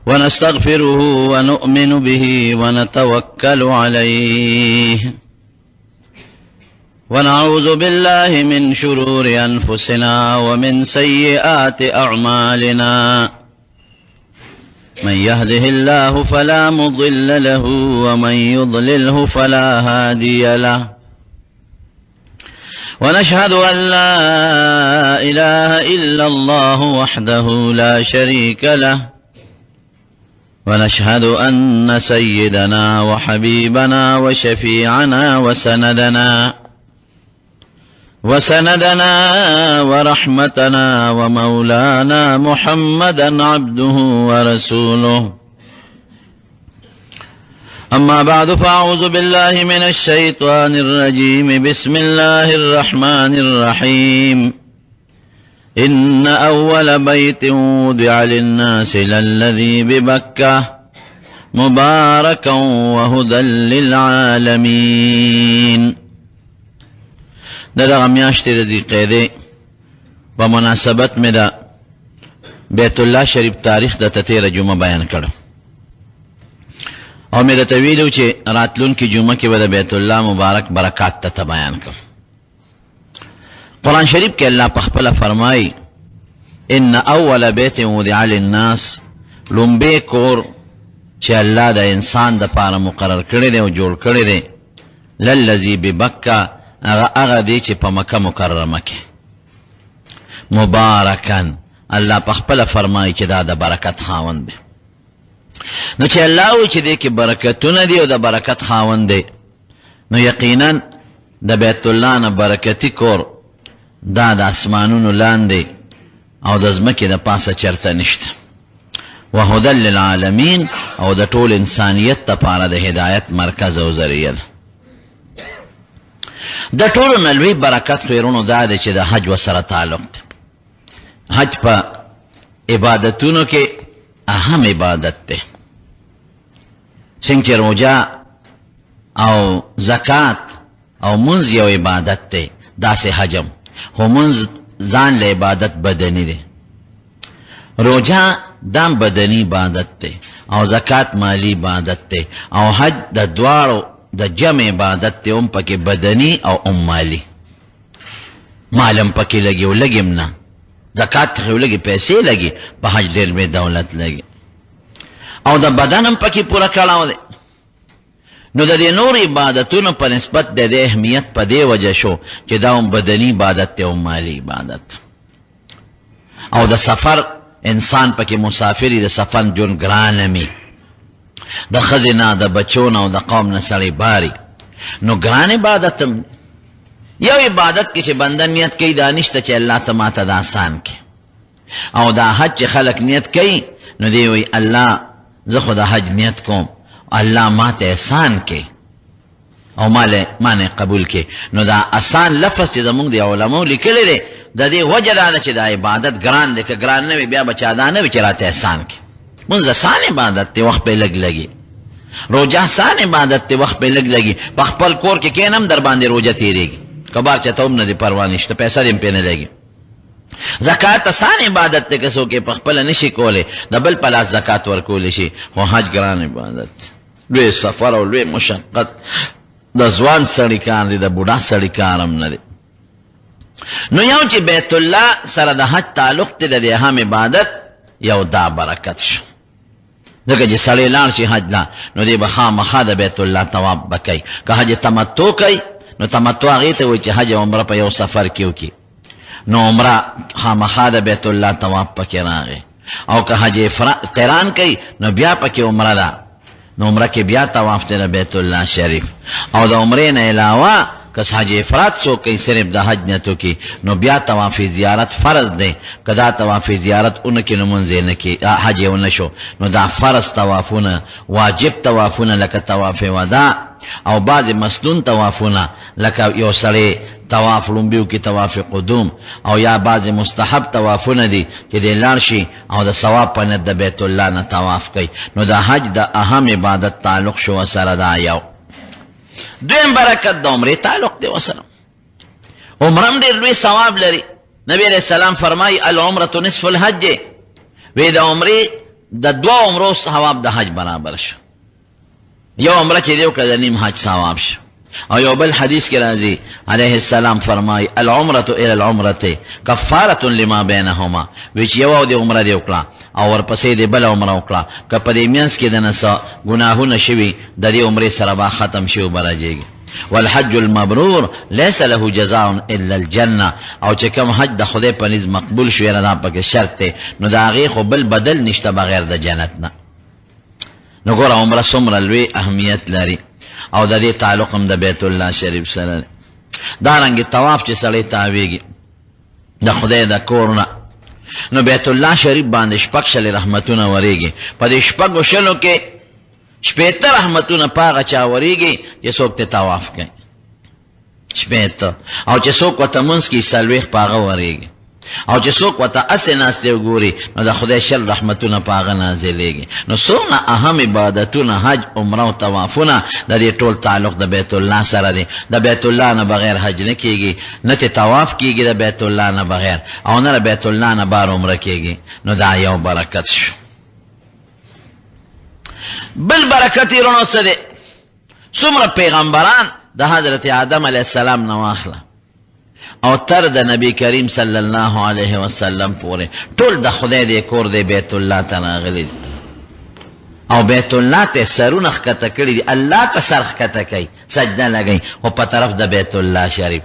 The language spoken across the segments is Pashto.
ونستغفره ونؤمن به ونتوكل عليه ونعوذ بالله من شرور أنفسنا ومن سيئات أعمالنا من يهده الله فلا مضل له ومن يضلله فلا هادي له ونشهد أن لا إله إلا الله وحده لا شريك له ونشهد أن سيدنا وحبيبنا وشفيعنا وسندنا وسندنا ورحمتنا ومولانا محمدا عبده ورسوله أما بعد فأعوذ بالله من الشيطان الرجيم بسم الله الرحمن الرحيم إن أول بيت وضع للناس للذي ببكة مباركا وهدى للعالمين د دغه میاشتې د ذی قعدې په مناسبت مې د بیت الله شریف تاریخ د تیره جمعه بیان کړ او مې درته ویلو چې راتلونکې جمعه کې به د بیت الله مبارک برکات ته بیان کړم. قرآن شریف کې الله په خپله فرمایي ان اول بیت وضع للناس، لومبی کور چې الله د انسان د پاره مقرر کړی دی او جوړ کړی دی، للذي ببکه، هغه هغه دی چې په مکه مکرمه کې مبارکا، الله په خپله فرمایي چې دا د برکت خاوند دی. نو چې الله وایي چې دې کې برکتونه دي او د برکت خاوند دی، نو یقینا د بیت الله نه برکتي کور دا د اسمانونو لاندې او د ځمکې د پاسه چرته نشته. وهدى للعالمین، او د ټول انسانیت لپاره د هدایت مرکز او ذریعه ده. د ټولو نه لوی برکت خو وروڼو دا دی چې د حج ورسره تعلق دی. حج په عبادتونو کې اهم عبادت دی. څنګه چې روژه او زکات او مونځ یو عبادت دی، داسې حج هم، خو مونځ ځان له عبادت بدني دی، روژه دام بدني عبادت دی او زکات مالی عبادت دی، او حج د دواړو د جمع عبادت دی، هم پکې بدني او هم مالی. مال هم پکې لګي او لګي هم نه. زکات خو لګي پیسې لګي، په حج ډېر لوی دولت لګي او د بدن هم پکې پوره کړاو دی. نو د دې نور عبادتونو په نسبت د دې اهمیت په دې وجه شو چې دا هم بدني عبادت دی او مالي عبادت. او د سفر انسان پکې مسافري، د سفر ژوند ګران می، د ښځې نه، د بچو نه او د قوم نه سړی باري، نو ګران عبادت هم. یو عبادت کې چې بنده نیت کوي دا نشته چې الله ته ماته دا آسان کړي. او دا حج چې خلک نیت کوي نو دی وایي الله زه خو د حج نیت کوم، الله ماته احسان کړي او مال معنی قبول کړي. نو دا اسان لفظ چې زمونږ د علماو لیکلی دی د دې وجه دا ده چې دا عبادت ګران دی. که ګران نه وي بیا به چا دا نه وي چې راته احسان کړي. مونځ اسان عبادت دی، وخت پرې لږ لګي. روژه اسان عبادت دی، وخت پرې لږ لګي. په خپل کور کې کښېنم در باندې روژه تېرېږي، که بار چاته هم نه دی پروا نشته، پیسه دې هم پرې نه لګي. زکات اسان عبادت دی، که څوک یې په خپله نه شي کولی د بل په لاس زکات ورکولی شي، خو حج ګران عبادت دی، لوی سفر او لوی مشقت، د ځوان سړي کار دی، د بوډا سړي کار هم نه دی. نو یو چې بیت الله سره د حج تعلق دی، د دې اهم عبادت یو دا برکت شو. ځکه چې سړی لاړ شي حج له، نو دی به خامخا د بیت الله طواف به کوي. که حج تمتع کوي نو تمتع هغې ته وایي چې حج او عمره په یو سفر کې وکړي، نو عمره خامخا د بیت الله طواف پکې راغی. او که حج قران کوي نو بیا پکې عمره ده، نو عمره کې بیا طواف دی د بیت الله شریف. او د عمرې نه علاوه که حج افراد څوک کوي صرف د حج نیت وکړي نو بیا طواف زیارت فرض دی. که دا طواف زیارت ونه کړي نو مونځ یې نه کړي، حج یې ونه شو. نو دا فرض طوافونه، واجب طوافونه لکه طواف وداع او بعضې مسنون طوافونه لکه یو سړی طواف ړومبي وکړي طواف قدوم، او یا بعضې مستحب طوافونه دي چې دی لاړ شي او د ثواب په نیت د بیت الله نه طواف کوي. نو د حج د اهم عبادت تعلق شو ورسره دا یو. دویم برکت د عمرې تعلق دی ورسره. عمره هم ډېر لوی ثواب لري. نبی علیہ السلام فرمایي العمرة نصف الحج، وی د عمرې د دوه عمرو ثواب د حج برابر شو. یو عمره چې دی وکړه د نیم حج ثواب شو. او یو بل حدیث کې راځي، علیه السلام فرمای، العمرة الی العمرة کفارة لما بینهما، وی چې یوه دې عمره دې وکړه او ورپسې دې بله عمره وکړه، که په دې مینځ کې دنه څه ګناهونه شوي د دې عمرې سره به ختم شي او به رجېږي. والحج المبرور ليس له جزاء الا الجنة، او چې کوم حج د خدای په نزد مقبول شو، یاره دا پکې شرط دی، نو د هغې خو بل بدل نشته بغیر د جنت نه. نو ګوره عمره څومره لوی اهمیت لري او د دې تعلق هم د بیت الله شریف سره دی. دارنګې طواف چې سړی تاویږي د خدای د کور نه، نو بیت الله شریف باندې شپږ شلې رحمتونه ورېږي. په دې شپږو شلو کې 60 رحمتونه په هغه چا ورېږي چې څوک ته طواف کوي، 60، او چې څوک ورته مونځ کوي 40 په هغه ورېږي، او چې څوک ورته هسې ناست دی وګوري نو د خدای 20 رحمتونه په هغه نازلېږي. نو څومره اهم عبادتونه حج، عمره او طوافونه، د دې ټول تعلق د بیت الله سره دی. د بیت الله نه بغیر حج نه کېږي، نه چې طواف کېږي د بیت الله نه بغیر، او نه د بیت الله نه بار عمره کېږي. نو دا یو برکت شو. بل برکت یې وروڼو څه دی؟ څومره پیغمبران د حضرت آدم علیه السلام نه واخله او تر د نبی کریم صلی الله علیه وسلم پورې ټول د خدای دی کور دی بیت الله ته راغلي دي او بیت الله ته سرونه ښکته کړي دي، الله ته سر ښکته کوي، سجده لګوي، خو په طرف د بیت الله شریف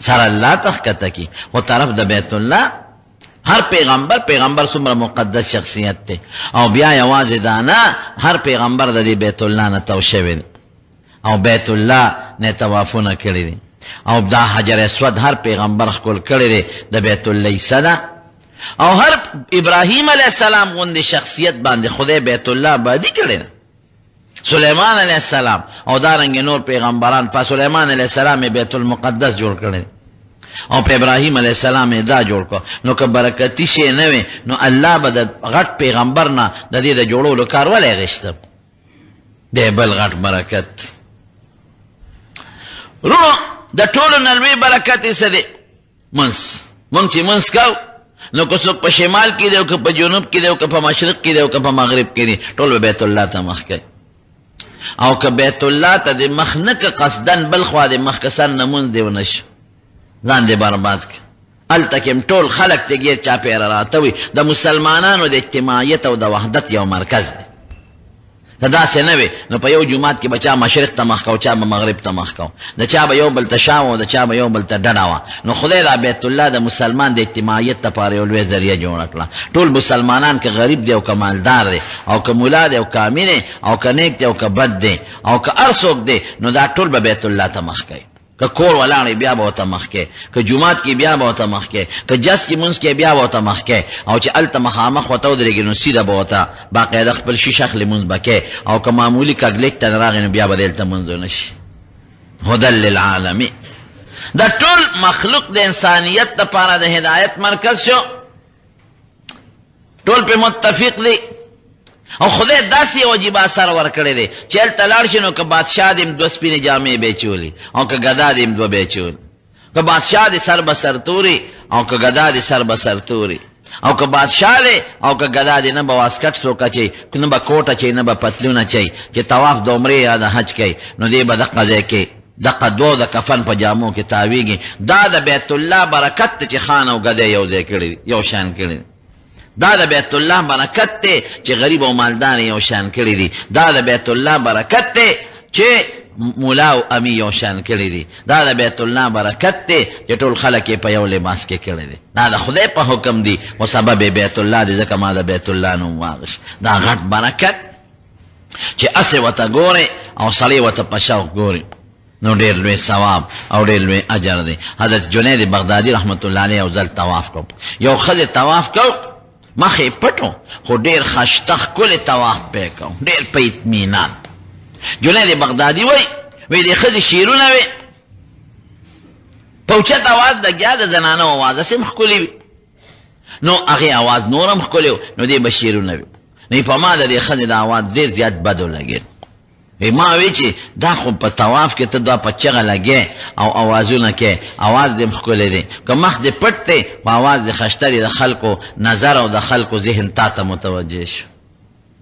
سر الله ته ښکته کوي، خو طرف د بیت الله. هر پیغمبر، پیغمبر څومره مقدس شخصیت دی، او بیا یوازې دا نه، هر پیغمبر د دې بیت الله نه تو شوی دی او بیت الله نه طوافونه کړي دي، او دا حجر اسود هر پیغمبر ښکل کړی دی د بیت الله سره. او هر ابراهیم علیه السلام غوندې شخصیت باندې خدای بیت الله آبادي کړې ده. سلیمان علیه السلام او دارنګ نور پیغمبران، په سلیمان علیه السلام بیت المقدس جوړ کړی او په ابراهیم علیه السلام یې دا جوړ کړ. نو که برکتي شی نه وي نو الله به د غټ پیغمبر نه د دې د جوړولو کار ولې غوښته؟ دی بل غټ برکت. وروڼو د ټولو نه لوی برکت یې څه دی؟ منځ. مونږ چې منځ کوو نو که څوک په شمال کې دی او که په جنوب کې دی او که په مشرق کې دی او که په مغرب کې دی، ټول به بیت الله ته مخ کوي. او که بیت الله ته دې مخ نه که قصداً بل خوا دې مخ که سر نه مونځ دې ونه شو، ځان دې برباد کړ. هلته کې هم ټول خلک چې ګیر چاپېره راته وي، د مسلمانانو د اجتماعیت او د وحدت یو مرکز دی. که داسې نه وي نو په یو جومات کې به چا مشرق ته مخ کو، چا به مغرب ته مخ کو، د چا به یو بل ته شا وه او د چا به یو بل ته ډډه وه. نو خدای دا بیت الله د مسلمان د اجتماعیت لپاره یو لوی ذریعه جوړه کړه. ټول مسلمانان که غریب دی او که مالدار دی او که ملا دی او که امي دی او که نیک دی او که بد دی او که هر څوک دی، نو دا ټول به بیت الله ته مخ کوي. که کور ولاړ بیا به ورته مخ کې، که جومات کې بیا به ورته مخ کې، که جس کې مونځ کې بیا به ورته مخ کې، او چې هلته مخامخ ورته ودرېږي نو سیده به ورته باقاعده خپل شیش اخلي مونځ به کې، او که معمولي کږلیک ته راغی نو بیا به دلته مونځ ونه شي. هدی للعالمین، د ټول مخلوق د انسانیت لپاره د هدایت مرکز شو. ټول په متفق دي. او خدای داسې یو عجیبه اثر ورکړی دی چې هلته لاړ شي نو که بادشاه دې هم دوه سپینې جامې به چولي او که ګدا دې هم دوه به چولي، که بادشاه دې سر به سرتوري او که ګدا دې سر به سرتوري، او که بادشاه دی او که ګدا دی، نه به واسکټ څوک اچوي، نه به کوټ اچوي، نه به پتلون اچوي، چې طواف د عمرې یا د حج کوي نو دی به دقه ځای کې دقه دوو د کفن په جامو کې تاویږي. دا د بیت الله برکت دی چې خان او ګدی یو ځای کړي دي، یو شان کړي دي. دا د بیت الله برکت دی چې غریب او مالدار یو شان کړي دي. دا د بیت الله برکت دی چې مولا او امی یو شان کړي دي. دا د بیت الله برکت دی چې ټول خلک یې په یو لباس کې کړي دي. دا د خدای په حکم دي خو سبب یې بیت الله دی، ځکه ما د بیت الله نوم واخیست. دا غټ برکت چې هسې ورته ګورې او سړی ورته په شوق ګوري نو ډېر لوی ثواب او ډېر لوی اجر دی. حضرت جنید بغدادي رحمت الله علیه یو ځل طواف کو، یو ښځې طواف کو، مخ یې پټ و خو ډېر ښایسته ښکلی طواف پې کو، ډېر په اطمینان. جنید بغدادي وایي، وایي دې ښځې شعرونه وې په اوچت اواز لګیا، د زنانو اواز هسې هم ښکلي وي، نو هغې اواز نور هم ښکلی و، نو دې به شعرونه وي. نو په ما د دې ښځې د اواز ډېر زیات بد ولګېد. وی ما وی چې دا خو په طواف کې ته دا په چغه لګې او اوازونه کې اواز دې ښکلی دی، که مخ دې پټ دی خو اواز دې خشته دی، د خلکو نظر او د خلکو ذهن تا ته متوجه شو.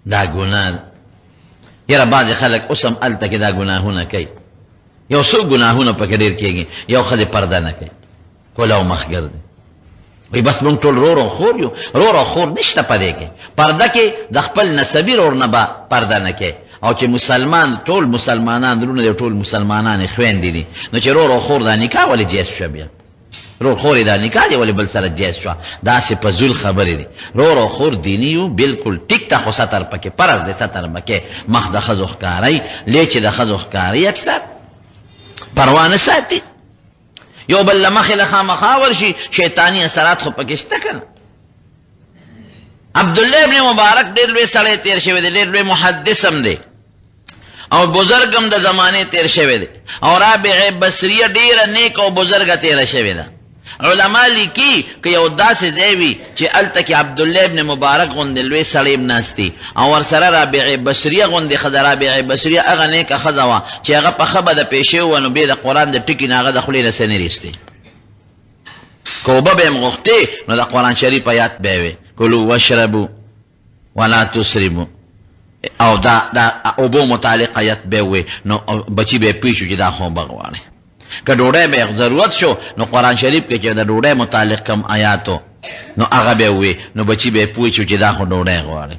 دا ګناه ده. یاره بعضې خلک اوس هم هلته کې دا ګناهونه کوي. یو څو ګناهونه پکې ډېر کېږي. یو ښځې پرده نه کوي، کولاو مخ ګرځي، وی بس مونږ ټول رور او خور یو. رور او خور نشته په دې کې. پرده کې د خپل نسبي رور نه به پرده نه کوي. او چې مسلمان ټول مسلمانان وروڼه دي، ټول مسلمانان خویندې دي، نو چې رور او خور دا نکاح ولې جایز شوه؟ بیا رور خور دا نکاح دی ولې بل سره جایز شوه؟ داسې فضول خبرې دي. رور او خور دیني یو بالکل ټیک ته، خو ستر پکې فرض دی، ستر پکې مخ د ښځو ښکاري، لېچې د ښځو ښکاري، اکثر پروا نه ساتي، یو بل له مخې له خامخا ورشي، شیطاني اثرات خو پکې شته که نه؟ عبدالله ابن مبارک ډېر لوی سړی تېر شوی دی، ډېر لوی محدث هم دی او بزرګ هم د زمانې تېر شوی دی، او رابعه بصریه ډېره نیکه او بزرګه تېره شوې ده. علما لیکي که یو داسې ځای وي چې هلته کې عبدالله ابن مبارک غوندې لوی سړی هم ناست وي او ورسره رابعه بصریه غوندې ښځه، رابعه بصریه هغه نیکه ښځه وه چې هغه په ښه بده پېښ شوې وه، نو بې د قرآن د ټکي نه هغه د خولې نه څه نه ایستې، که اوبه به یې هم غوښتې نو د قرآن شریف ایات به یې وې، کلو واشربو ولا تسرفو، او دا د اوبو متعلق ایت به وې، نو بچی به پوه شو چې دا خو اوبه غواړي. که ډوډۍ به ضرورت شو نو قرآن شریف کې چې د ډوډۍ متعلق کوم آیاتو نو هغه به وې، نو بچی به پوه شو چې دا خو ډوډۍ غواړي.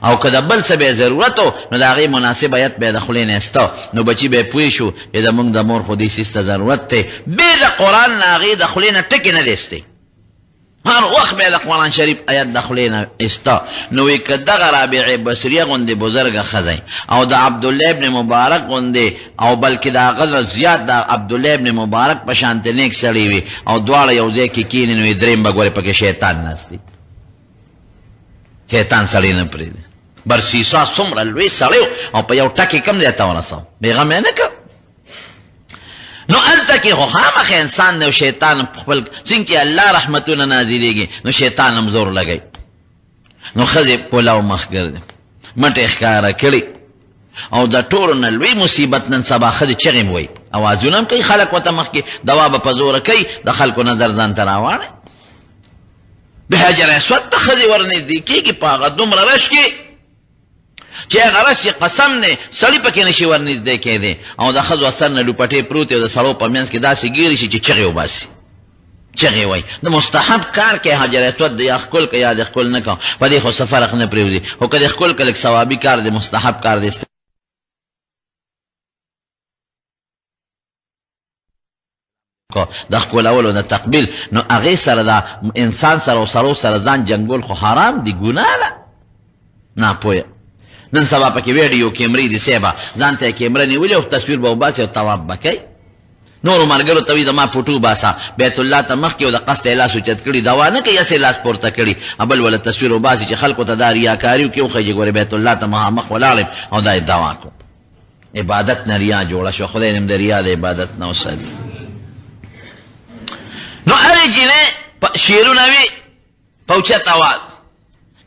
او که د بل څه به ضرورت و نو د هغې مناسب ایت به د خولې نه ایسته، نو بچی به پوه شو چې زمونږ د مور خو دې څیز ته ضرورت دی. بې د قرآن نه هغې د خولې نه ټکې نه دی ایستی، هر وخت به د قرآن شریف آیت د خولې نه ایسته. نو وایي که دغه رابعه بصریه غوندې بزرګه ښځه او د عبدالله ابن مبارک غوندې او بلکې د هغه نه زیات د عبدالله ابن مبارک په شانتې نیک سړی وي او دواړه یو ځای کې کښېني، نو یې دریم به ګورې پکې شیطان ناست دی. شیطان سړی نه پرېږدي. برسیسا څومره لوی سړی او په یو ټکې کوم ځای ته ورساوه، بېغمه یې نه کړ. نو هلته کې خو خامخا انسان دی او شیطان خپل څنګه چې الله رحمتونه نازلېږي نو شیطان هم زور لګوي. نو ښځې پلاو مخ ګرځي، مټې ښکاره کړي، او د ټولو نه لوی مصیبت نن سبا ښځې چغې هم وایي، اوازونه هم کوي، خلک ورته مخکې دوا به په زوره کوي، د خلکو نظر ځان ته راواړي. د حجر اسود ته ښځې ورنږدې کېږي په هغه دومره رش کې چې هغه رش چې قسم دی سړي پکې نشي ورنږدې کېدی، او د ښځو سر نه لوپټې پروتې او د سړو په منځ کې داسې ګیرې شي چې چغې وباسي، چغې وایي. د مستحب کار کې حجر اسود دی، یا ښکل که یا د ښکل نه که، په دې خو څه فرق نه پرېوځي، خو که د ښکل که لږ ثوابي کار دی، مستحب کار دی. کو د ښکلولو د تقبیل، نو هغې سره د انسان سره او سړو سره ځان جنګول خو حرام دي، ګناه ده. ناپوهه نن سبا پکې ویډیو کیمرې دي، صاحبه ځان ته یې کیمره نیولې او تصویر به وباسي او طواف به کوي. نورو ملګرو ته وایي زما فوټو وباسه، بیت الله ته مخکې او د قصده یې لاس اوچت کړي، دوا نه کوي، هسې لاس پورته کړي، بل وله تصویر وباسي چې خلکو ته دا ریاکاري وکړي، وښیي چې ګورې بیت الله ته مخامخ ولاړ یم او دا یې دوا کوم. عبادت نه ریا جوړه شوه، خدای دې د ریا د عبادت نه وساتي. نو هرې جینۍ شعرونه وي په اوچت اواز.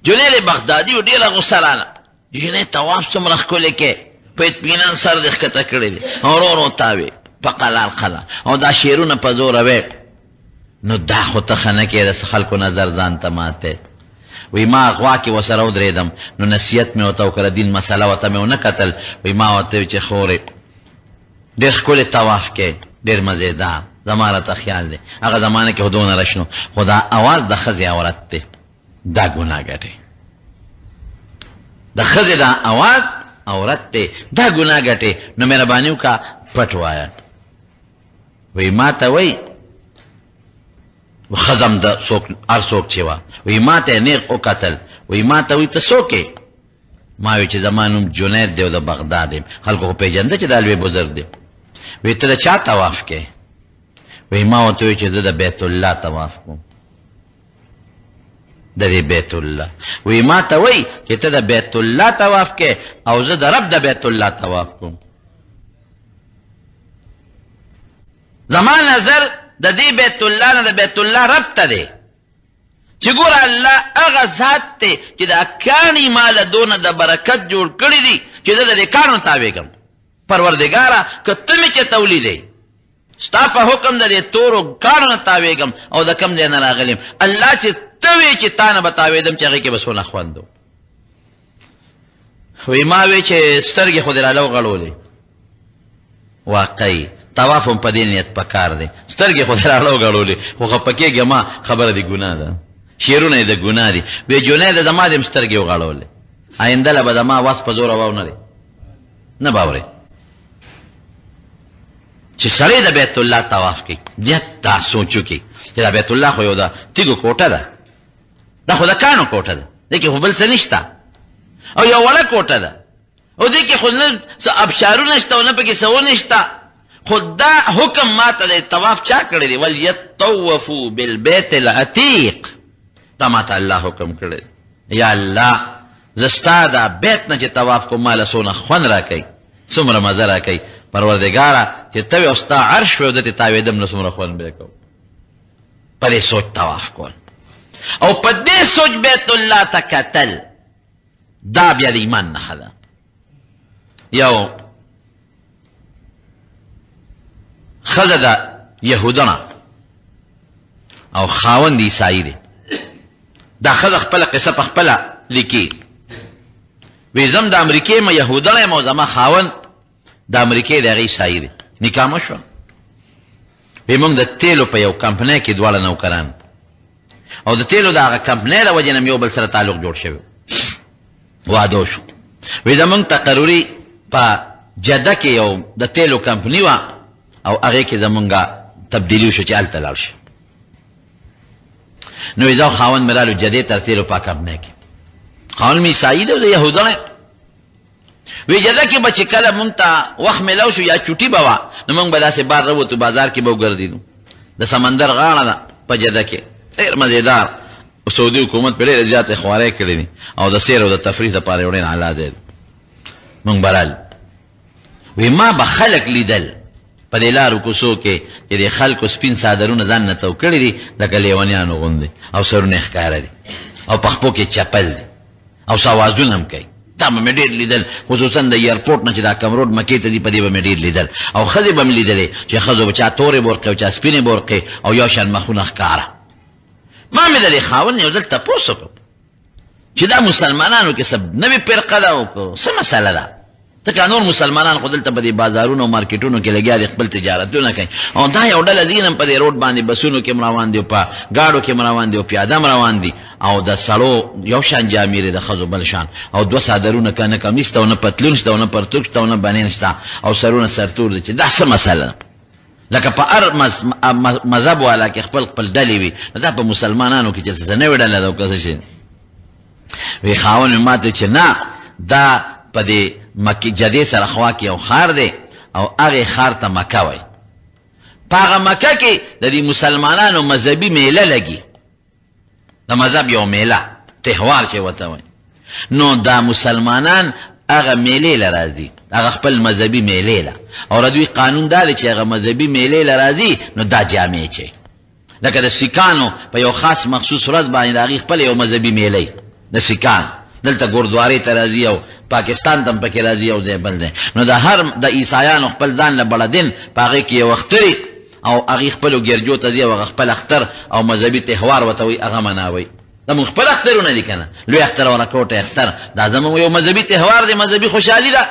جنید بغدادي ډېره غوسه راغله، جینۍ طواف څومره ښکلی کې، په اطمینان سر دې ښکته کړی دی او ورو ورو تاوې په قلار قلار او دا شعرونه په زوره وې، نو دا خو ته ښه نه کې، د خلکو نظر ځان ته ماته. وی ما غوا کې ورسره ودرېدم، نو نصیحت مې ورته وکړ، دین مسله ورته مې ونه کتل. وی ما ورته وویل چې خورې ډېر ښکلی طواف کې، ډېر مزېدار، زما راته خیال دی هغه زمانه کې خو دونه رش نه، خو دا اواز د ښځې عورت دی، دا ګناه ګټي. د ښځې دا اواز عورت دی، دا ګناه ګټي، نو مهرباني وکړه پټ وایه. وی ما ته وی ښځه هم د څوک هر څوک چې وه، وی ما ته یې نېغ وکتل، وی ما ته وی ته څوک یې؟ ما وی چې زما نوم جنید دی او د بغداد یم. خلکو خو پېژنده چې دا لوی بزرګ دی. وی ته د چا طواف کې؟ وی ما ورته وی چې زه د بیت الله طواف کوم، د دې بیت الله. وی ما ته وی چې ته د بیت الله طواف کې او زه د رب د بیت الله طواف کوم. زما نظر د دې بیت الله نه د بیت الله رب ته دی، چې ګوره الله هغه ذات دی چې دا کاڼي ما له دونه د برکت جوړ کړي دي چې زه د دې کاڼو تاوېږم. پروردګاره که ته مې چېرته ولیدې، ستا په حکم د دې تورو کاڼو نه تاوېږم او د کوم ځای نه راغلی یم، الله چې ته وې چې تا نه به تاوېدم چې هغې کې به څونه خوند و. وی ما وی چې سترګې خو دې راله وغړولې. واقعي طواف هم په دې نیت پکار دی. سترګې خو دې راله وغړولې خو خفه کېږه مه، خبره دې ګناه ده. شعرونه یې د ګناه دي. وی جنیده زما دې هم سترګې وغړولې، آینده له به زما اواز په زوره واو نه دی، نه به اورې. چې سړی د بیت الله طواف کوي بیا دا سوچ وکړي چې دا بیت الله خو یو د تیږو کوټه ده، دا خو د کاڼو کوټه ده، دې کې خو بل څه نشته، او یو وړه کوټه ده، او دې کې خو نه څه ابشارونه شته او نه پکې څه ونشته، خو دا حکم ماته د طواف چا کړی دی؟ ولیطوفوا بالبیت العتیق، دا ماته الله حکم کړی دی. یا الله زه ستا دا بیت نه چې طواف کوم ماله څونه خوند راکوي، څومره مزه راکوي، پروردګاره چې ته وې او ستا عرش وې او زه ترې تاوېدم نو څومره خوند به یې کوم. په دې سوچ طواف کول او په دې سوچ بیت الله ته کتل دا بیا د ایمان نښه ده. یو ښځه ده یهودنه او خاوند عیسائی دی. دا ښځه خپله قصه په خپله لیکي، وی زم د امریکې م یهودنه یم او زما خاوند د امریکې دی، هغه عیسائی دی. نکاح مو شوه. وی موږ د تیلو په یو کمپنۍ کې دواړه نوکران او د تیلو د هغه کمپنۍ له وجې نه یو بل سره تعلق جوړ شوی، واده وشو. وی زمونږ تقرري په جده کې یو د تیلو کمپنی وه او هغې کې زمونږ تبدیلي وشو چې هلته لاړ شو. نو زه او خاوند مې رالو جدې تر تیلو په کمپنۍ کې، خاوند مې عیسايي دی او زه یهودی یم. وی جده کې به چې کله مونږ ته وخت میلاو شو یا چوټي به وه نو مونږ به داسې بار راووتو، بازار کې به وګرځېدو. د سمندر غاړه ده په جده کې، ډېر مزېدار. سعودي حکومت په ډېرې زیاتې خوارۍ کړې دي او د سیر او د تفریح لپاره یو ډېر اعلی ځای دی. مونږ به رالو، وی ما به خلک لیدل په دې لارو کوڅو کې چې د خلکو سپین څادرونه ځان نه تو کړي دي لکه لیونیانو غوندې او سرونه یې ښکاره دي او په خپو کې چپل دي او څه اوازونه هم کوي. دا به مې ډېر لیدل، خصوصا د ایرپورټ نه چې دا کوم روډ مکې ته ځي په دې به مې ډېر لیدل. او ښځې به مې لیدلې چې ښځو به چا تورې بورقې او چا سپینې بورقې او یو شان مخونه ښکاره. ما مې د دې خاوند یو ځل تپوس وکړ چې دا مسلمانانو کې څه نوې فرقه ده او که څه مسله ده، ځکه نور مسلمانان خو دلته په دې بازارونو او مارکیټونو کې لګیا دي خپل تجارتونه کوي او دا یو ډله دي نن په دې روډ باندې بسونو کې هم روان دي او په ګاډو کې هم روان دي او پیاده هم روان دي او د سړو یو شان جامې لري، د ښځو بل شان او دوه څادرونه، که نه کمیس شته او نه پتلون شته او نه پرتوګ شته او نه بنین شته او سرونه سرتور دي، چې دا څه مسله ده؟ لکه په هر مذهب والا کې خپل خپل ډلې وي، نو دا په مسلمانانو کې چې څه نوې ډله ده او که څه شي؟ وی خاوند مې ماته چې نه، دا په دې مکې جدې سره خوا کې یو ښار دی او هغې ښار ته مکه وایي. په هغه مکه کې د دې مسلمانانو مذهبي میله لګي، د مذهب یو میله تهوار چې ورته وایي، نو دا مسلمانان هغه میلې له راځي، هغه خپل مذهبي میلې له، او د دوی قانون دا دی چې هغه مذهبي میلې له راځي نو دا جامې چې لکه د سیکانو په یو خاص مخصوص ورځ باندې د هغوی خپله یو مذهبي میله وي، د سیکان دلته ګوردوارې ته راځي او پاکستان ته هم پکې راځي یو ځای بل ځای، نو د هر د عیسایانو خپل ځان له بړه دین په هغې کې یو اختر وي او هغوی خپلو ګرجو ته ځي او هغه خپل اختر او مذهبي تهوار ورته وایي، هغه مناوي. زموږ خپل اخترونه دي که نه، لوی اختر او رکوټی اختر دا زموږ یو مذهبي تهوار دی، مذهبي خوشحالي ده.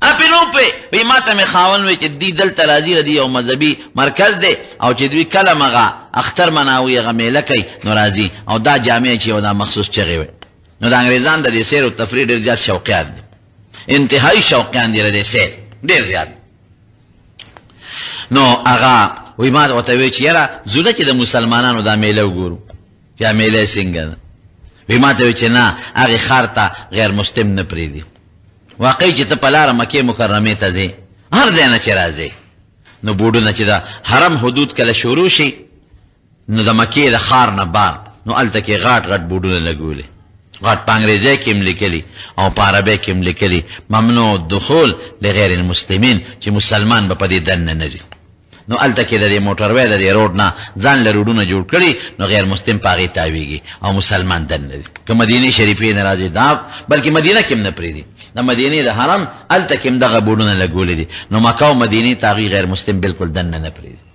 اپی نو په وی ماته مې خاون وی چې دی دلته راځي، د یو مذهبي مرکز دی او چې دوی کله مغه اختر مناوي هغه میله کوي نو راځي او دا جامع چې یو دا مخصوص چغې وي. نو د انګریزان د دې سیر او تفریح ډېر زیات شوقیان دي، انتهایی شوقیان دي د دې سیر ډېر زیات. نو هغه وی ما ورته وی چې یاره ځو نه چې د مسلمانانو دا میله وګورو یا میله څنګه ده. وی ما ته وی چې نه، هغې ښار ته غیر مسلم نه پرېږدي. واقعي چې ته په لاره مکې مکرمې ته ځې، هر ځای نه چې راځې نو بورډونه چې د حرم حدود کله شروع شي نو د مکې د ښار نه بار نو هلته کې غاټ غټ بورډونه لګولي، غټ په انګریزۍ کې هم لیکلي او په عربۍ کې هم لیکلي، ممنوع الدخول لغیر المسلمین، چې مسلمان به په دې دننه نه ځي. نو هلته کې د دې موټروی د دې روډ نه ځان له روډونه جوړ کړي، نو غیر مسلم په هغې تاویږي او مسلمان دننه دي. که مدینې شریفې نه راځي دا، بلکې مدینه کې هم نه پرېږدي، د مدینې د حرم هلته کې هم دغه بورډونه لګولي دي، نو مکه او مدینې ته هغوی غیر مسلم بالکل دننه نه پرېږدي.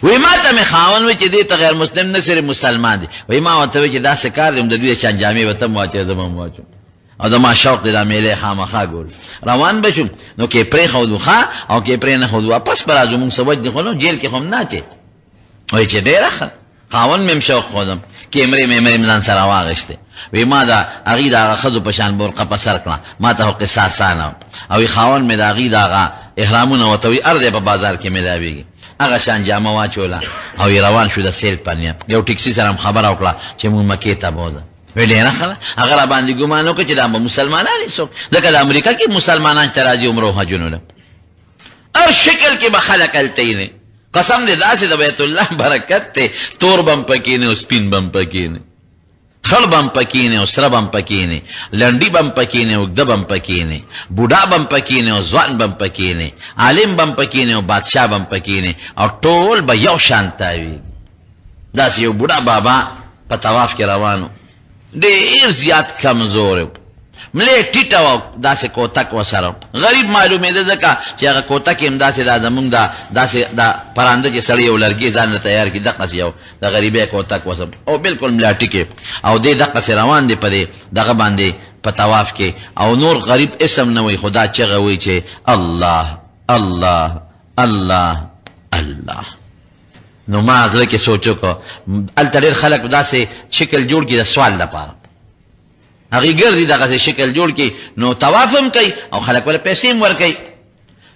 وی ما ته مې خاوند وی چې دې ته غیر مسلم نه صرف مسلمان دي. وی ما ورته وی چې داسې کار دی، هم د دوی شان جامې به ته هم واچوې، زه به هم واچوم، او زما شوق دی دا میلې خامخا ګوري. روان به شو، نو که پرېښودو ښه او که پرې نه ښودو واپس به راځو، موږ څه وجه دی خو نو جیل کې خو هم نه اچوي. وایي چې ډېره ښه، خاوند مې هم شوق ښودم، کیمرې میمرې مې ځان سره واخیستې. وی ما د هغوی د هغه ښځو په شان برقه په سر کړه، ما ته خو قصه اسانه وه. او وی خاوند مې د هغوی د هغه احرامونه ورته وی هر ځای په بازار کې ملاویږي، هغه شان جامه واچوله او وی روان شو د سیل په نیت. یو ټیکسي سره هم خبره وکړه چې موږ مکې ته بوځه. وی ډېره ښه ده. هغه راباندې ګومان وکړ چې دا به مسلمانان یې څوک، ځکه د امریکا کې مسلمانان چې راځي عمرو حجونو له هر شکل کې به خلک هلته ویني. قسم دې داسې د بیت الله برکت دی، تور به هم پکې نه او سپین به هم پکې نه، خړ به هم پکې نه او سره به هم پکې نه، لنډي به هم پکې نه، اوږده به هم پکې نه، بوډا به هم پکې نه او ځوان به هم پکې نه، عالم به هم پکې نه او بادشاه به هم پکې نه، او ټول به یو شان تاویږي. داسې یو بوډا بابا په طواف کې روان و، ډېر زیات کمزوری و، ملې ټیټه وه، داسې کوتک ورسره و، غریب معلومېده، ځکه چې هغه کوتک یې هم داسې دا زموږ دا داسې دا پرانده چې سړی یو لرګی ځان له تیار کړي، دقسې یو د غریبۍ کوتک ورسره او بالکل ملا ټیکې، او دی دقسې روان دی په دې دغه باندې په طواف کې، او نور غریب اسم نه وایي، خو دا چغه وایي چې الله الله الله الله. نو ما زړه کې سوچ وکړ، هلته ډېر خلک داسې شکل جوړ کړي د سوال لپاره، هغوی ګرځي دغسې شکل جوړ کړي، نو طواف هم کوي او خلک ورله پیسې هم ورکوي.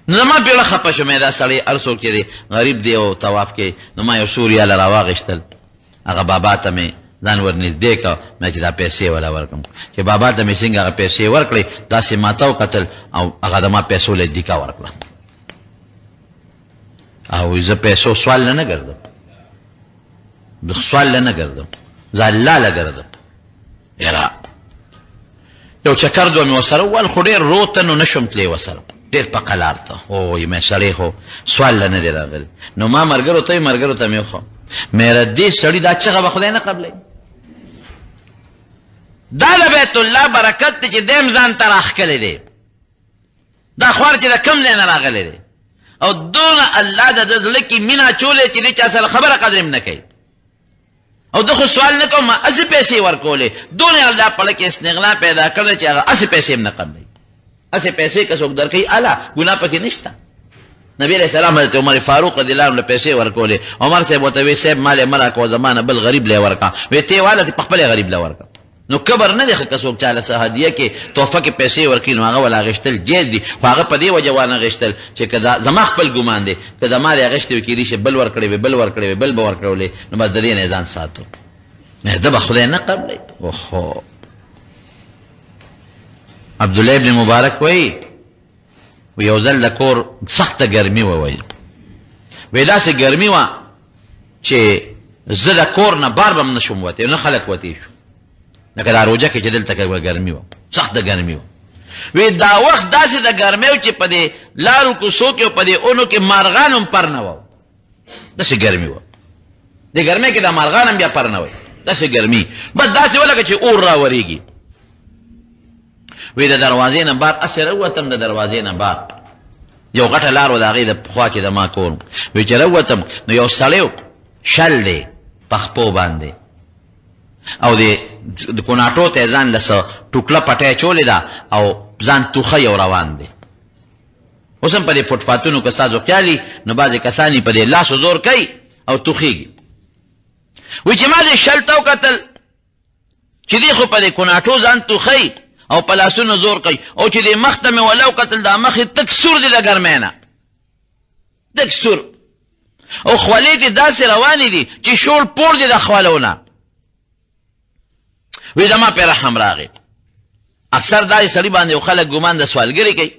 نو زما په زړه خپه شو، مې دا سړی هر څوک چې دی غریب دی او طواف کوي. نو ما یو څو ریاله راواخیستل، هغه بابا ته مې ځان ورنږدې کړ، مې چې دا پیسې وله ورکړم. چې بابا ته مې څنګه هغه پیسې ورکړې، داسې ماته وکتل او هغه د ما پیسو له دیکه ورکړه. او زه پیسو سوال نه ګرځم، د سوال نه ګرځم، زه الله له ګرځم. یاره یو چکر دوه مې ورسره ووهل، خو ډېر روته نو نه شوم تللی ورسره، ډېر په قلار ته. او مې سړی خو سوال له نه دی راغلی. نو ما ملګرو ته ملګرو ته مې وښوم، مې دې سړي دا چغه به خدای نه قبلوي، دا د بیت الله برکت دی چې دی هم ځان ته راښکلی دی، دا خوار چې د کوم ځای نه راغلی دی، او دونه الله د ده زړه کې مینه اچولې چې دې چا سره خبره قدر هم نه کوي، او ده خو سوال نه کوم، ما هسې پیسې ورکولې، دونه الله په زړه کې استغنا پیدا کړل چې هغه هسې پیسې هم نه قبلوي. هسې پیسې که څوک درکوي اله ګناه پکې نشته. نبی علیہ السلام حضرت عمر فاروق رضی الله عنه پیسې ورکولې، عمر صاحب ورته وی صاحب مال یې مه راکوه، زما نه بل غریب له ورکړه. وی ته واله ته پخپله غریب له ورکړه. نو کبر نه دی ښه که څوک چاله څه هدیه کې تحفه کې پیسې ورکړي نو هغه ولا غشتل جایز دي، خو هغه په دې وجه وانه غشتل چې که دا زما خپل ګمان دی که زما دې اغشتې وي کېدای شي بل ورکړی وي بل ورکړی وي بل به ورکړولې، نو بس د دې نه یې ځان ساتو. ده به خدای نه قبلوي. اوهو عبدالله ابن مبارک وایي یو ځل د کور سخته ګرمي وه، وایي وی داسې ګرمي وه چې زه د کور نه بار به هم نه شوم وتی، نه خلک وتی شو، لکه دا روژه کې چې دلته کې ګرمي وه، سخته ګرمي وه. وی دا وخت داسې د ګرمۍ و چې په دې لارو کوڅو کې او په دې اونو کې مارغان هم پر نه وو، داسې ګرمي وه. دې ګرمۍ کې دا مارغان هم بیا پر نه وي، داسې ګرمي بس داسې وه لکه چې اور راورېږي. وی د دروازې نه بار هسې راووتم، د دروازې نه بار یو غټه لار وه، د هغې د خوا کې د ما کور. وی چې راووتم نو یو سړی و، شل دی په خپو باندې، او د کوناټو ته یې ځان له څه ټوکله پټۍ اچولې ده او ځان توښه یو روان دی. اوس هم په دې فوټپاتونو که ستاسو خیال وي نو بعضې کسان یې په دې لاسو زور کوي او توښېږي. وی چې ما دې شل ته وکتل چې دی خو په دې کوناټو ځان توښوي او په لاسونو زور کوي، او چې دې مخ ته مې وله وکتل دا مخ یې تک سور دی د ګرمۍ نه، تک سور، او خولې دې داسې روانې دي چې شور پوړ دی د خولو نه. وی زما پې رحم راغی. اکثر داسې سړي باندې خلک ګمان د سوالګري کوي.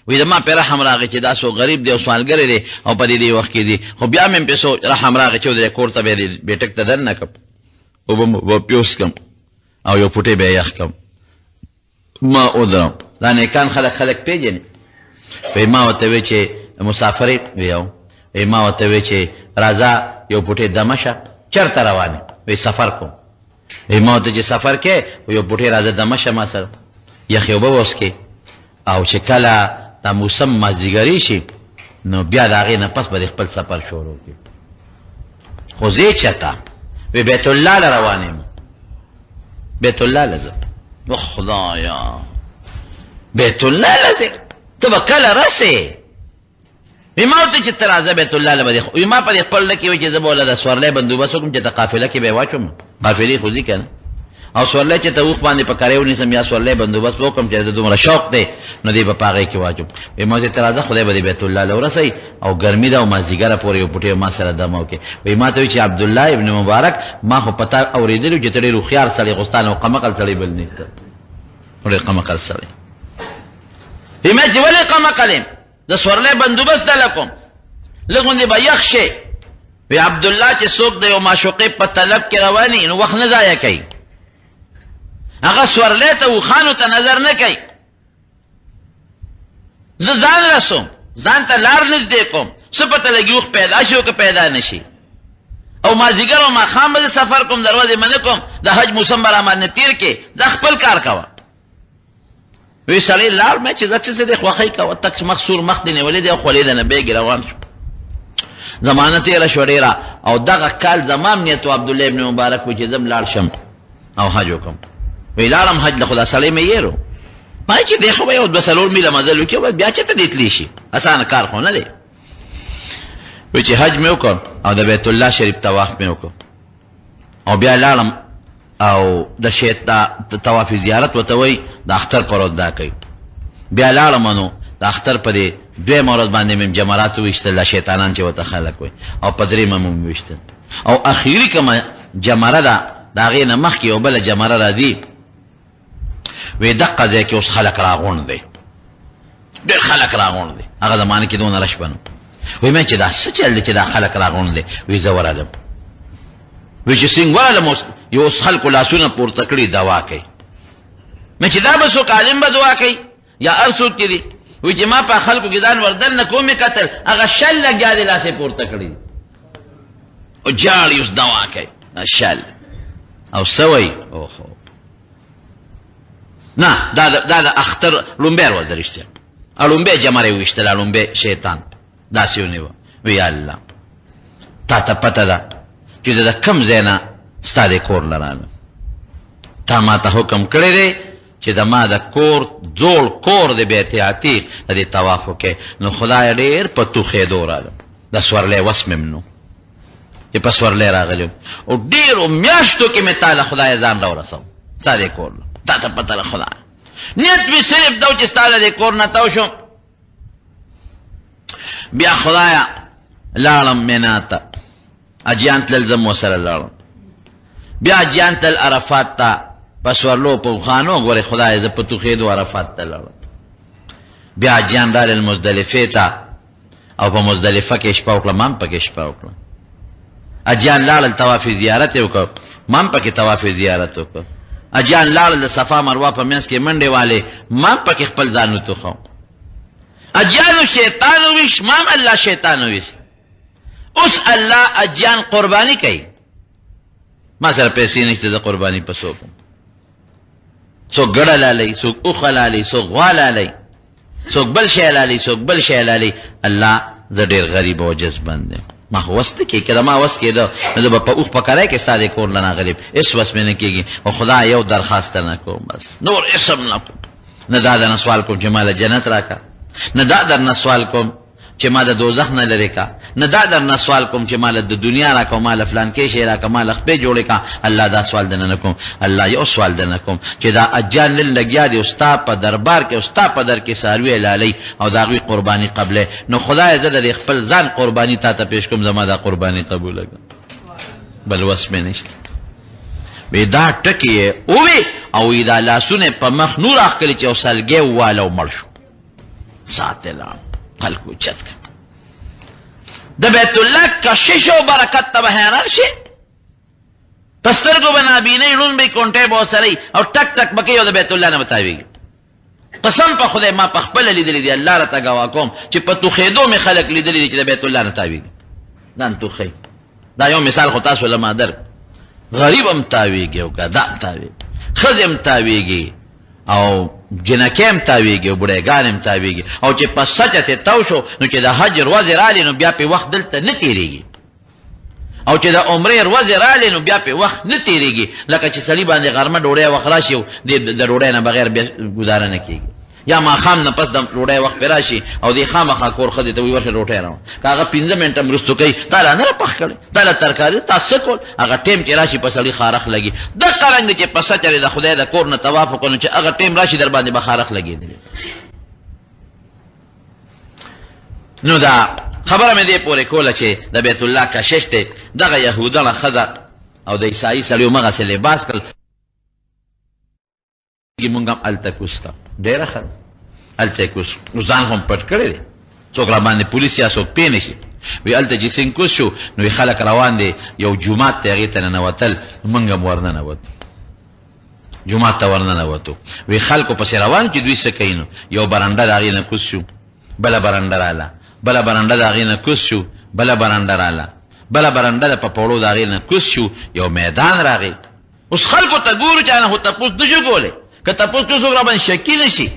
وی زما پې رحم راغی چې دا څوک غریب دی او سوالګری دی او په دې دې وخت کې دی، خو بیا مې پې سوچ رحم راغی چې ودرې کور ته به یې بیټک ته دننه کړم، اوبه به پې وڅښم او یو پوټی به یې یخ کړم. ما ودرم، دا نیکان خلک خلک پېژني. وی ما ورته وی چې مسافر یې؟ وی او. وی ما ورته وی چې راځه یو پوټی دمه شه. چرته روان یې؟ وی سفر کوم. وی ما ورته چې سفر کې خو یو پوټی راځه دمه شه ما سره، یخې اوبه به وڅکې او چې کله دا موسم مازدیګری شي نو بیا د هغې نه پس به د خپل سفر شروع کړي. خو ځې چېرته؟ وی بیت الله له روان یم، بیت الله له ځم. خدایا بیت الله له ځې، ته به کله رسې؟ وی ما ورته چې ته راځه بیت الله له به دې، وی ما په دې خپل زړه کې وی چې زه به ورله د سورلۍ بندوبست وکړم چې ته قافله کې به یې واچوم، قافلې خو ځي که نه، او سورلۍ چې ته اوښ باندې په کرۍ ونیسم یا سورلۍ بندوبست به وکړم چې د دومره شوق دی نو دی به په هغې کې واچوم. وی ما ورته ته راځه خدای به دې بیت الله له ورسوي او ګرمي ده او مازدیګره پورې یو پوټی ما سره دمه وکړي. وی ما ته وی چې عبدالله ابن مبارک ما خو په تا اورېدلي چې ته ډېر هوښیار سړی خو ستا نه قمقل سړی بل نشته، ډېر قمقل سړی. وی ما چې ولې قمقل یم؟ د سورلۍ بندوبست دله کوم، لږ غوندې به یخ شي. وی عبدالله چې څوک د یو معشوقې په طلب کې رواني نو وخت نه ضایع کوي، هغه سورلۍ ته اوښانو ته نظر نه کوي. زه ځان رسوم، ځان ته لار نږدې کوم، څه پته لګي اوښ پیدا شي او که پیدا نه شي، او مازیګر او ماښام به زه سفر کوم، دروازې به نه کوم، د حج موسم به راباندې تېر کړي، دا خپل کار کوه. وی سړی لاړ مې چې ځکه چې د خوخی کوه، تک مخ سور مخ دی نیولې دی او خولې د نه بیګ روان شو. زمانه تېره شوه ډېره، او دغه کال زما هم نیت و عبدالله ابن مبارک و چې زه هم لاړ شم او حج وکړم. وی لاړم حج له، خو دا سړی مې یېرو، ما چې دی خو به یو دوه څلور میله مزل وکړي بس بیا چېرته دی تللی شي، اسانه کار خو نه دی. وی چې حج مې وکړ او د بیت الله شریف طواف مې وکړ او بیا لاړم او د شیط د طواف زیارت وته وای د اختر پر ورځ دا کوي. بیا لاړم نو د اختر په دې دویمه ورځ باندې مې جمرات وویشتل، دا شیطانان چې ورته خلک وایي، او په درېیمه مې وویشتل. او اخیري کومه جمره ده د هغې نه مخکې یوه بله جمره راځي، وی دقه ځای کې اوس خلک راغونډ دی، ډېر خلک راغونډ دی. هغه زمانه کې دونه رش به نه وی. مې چې دا څه چل دی چې دا خلک راغونډ دی؟ وی زه ورغلم، وی چې څنګه ورغلم اوس یو اوس خلکو لاسونه پورته کړي دوا کوي. مې چې دا به څوک عالم به دعا کوي یا هر څوک چې دي؟ وی چې ما په خلکو کې ځان وردن نه کوم قتل، هغه شل لګیا دی لاس یې پورته کړي او جاړي اوس دوا کوي شل او سوی. اوخو نه، دا دا د اختر لومبی ورځ ده رښتیا، لومبی جمره یې وویشتله، لومبی شیطان داسې ونیوه. وی یا الله تا ته پته ده چې زه د کوم ځای نه ستا د کور نه رالم، تا ما ته حکم کړی دی چې زما د کور جوړ کور د بیت عتیق د دې طواف وکړې، نو خدای ډېر په توخېدو رالم، د سورلی وس مې هم نو چې په سورلی راغلی او ډېرو میاشتو کې مې تا له خدایه ځان راورسوم ستا دې کور نه، تا ته پته ده خدای نیت مې صرف دا و چې ستا له دې کور نه تاو شم. بیا خدایا لاړم مینا ته، اجیان تلل زه ورسره لاړم، بیا اجیان تلل عرفات ته په سورلو په اوښانو، ګورې خدای زه په توخېدو عرفات ته لاړم. بیا اجیان رالل مزدلفې ته او په مزدلفه کې شپه وکړه، ما هم پکې شپه وکړه. اجیان لاړل طواف زیارت یې وکړ، ما هم پکې طواف زیارت وکړ. اجیان لاړل د صفا مروه په منځ کې منډې والې، ما هم پکې خپل ځان وتوخو. اجیانو شیطان وویشت، ما هم الله شیطان وویشت. اوس الله اجیان قرباني کوي، ما سره پیسې نشته زه قرباني په څه وکړم؟ څوک ګړه لالي، څوک اوښه لالي، څوک غوا لالي، څوک بل شی لالي، څوک بل شی لالي. الله زه ډېر غریب او جذبند یم، ما خو وس نه کېږي، که زما وس کېده نو زه به په اوښ په کرای کې ستا د کور نه راغلی یم، هېڅ وس مې نه کېږي. خو خدای یو درخواست نه کوم، بس نور هېڅ هم نه کوم. نه دا درنه سوال کوم چې ما له جنت راکړه، نه دا درنه سوال کوم چې ما د دوزخ نه لرې کا، نه دا درنه سوال کوم چې ما له د دنیا راکړه، ما له فلانکې شی راکړه، ما له خپې جوړې کا. الله دا سوال درنه نه کوم. الله یو سوال درنه کوم چې دا اجان نن لګیا دي او ستا په دربار کې او ستا په در کې څاروي حلالوي او د هغوی قرباني قبلوي، نو خدایه زه د دې خپل ځان قرباني تا ته پیش کوم، زما دا قرباني قبوله کړه، بل وس مې نشته. وی دا ټکی یې ووی او وی دا لاسونه په مخ نور اخکلي چې یو سلګی وواله او مړ شو. ساته لاړ، خلکو چت کړ. د بیت الله کشش او برکت ته به حیران شي، په سترګو به نابینۍ، ړوند به کونټې به ورسره او ټک ټک به کوي او د بیت الله نه به تاوېږي. قسم په خدای ما په خپله لیدلي دي، الله راته ګواه کوم چې په توخېدو مې خلک لیدلي دي چې د بیت الله نه تاویږي، ځان توخوي. دا یو مثال خو تاسو له ما در غریب هم تاویږي او ګدا هم تاویږي، ښځې هم تاویږي او جنکې هم تاویږي او بوډیګان هم تاویږي. او چې په سچه ته تاو شو نو چې د حج ورځې رالې نو بیا په وخت دلته نه تېرېږي، او چې د عمرې ورځې رالې نو بیا په وخت نه تېرېږي. لکه چې سړي باندې غرمه ډوډۍ وخت راشي او د ډوډۍ نه بغیر بیا ګزاره نه کېږي، یا ماښام نه پس د ډوډۍ وخت پرې راشي او دی خامخا کور ښځې ته وایي ورشه روټۍ راوړه، که هغه 5 منټه هم وروسته کوي تا لا نه را پخ کړی، تا له ترکاري تا څه کول، هغه ټیم چې راشي په سړي خارښ لګي. دقه رنګ چې په سچه د خدای د کور نه طواف وکړو نو چې هغه ټیم راشي در باندې به خارښ لګېدلی. نو دا خبره مې دې پورې کوله چې د بیت الله کشش دی، دغه یهودڼه ښځه او د عیسایي سړیو مغسې لباس کړل، مونږ هم هلته کوز کړه. ډېره ښه ده، هلته یې کوز، نو ځان خو هم پټ کړی دی، څوک را باندې پولیس یا څوک پې نه شي. وی هلته چې څنګه کوز شو نو خلک روان دي یو جومات ته، هغې ته ننوتل، مونږ هم ورننوتو، جومات ته ورننوتو. وی خلکو پسې روان چې دوی څه کوي، نو یو برنډه د هغې نه کوز شو، بله برنډه راله، بله برنډه د هغې نه کوز شو، بله برنډه راله، بله برنډه ده په پوړو د هغې نه کوز شو، یو میدان راغی. اوس خلکو ته ګورو چې نه خو تپوس نه شو کولی، که تپوس کوو څوک راباندې شکي نه شي.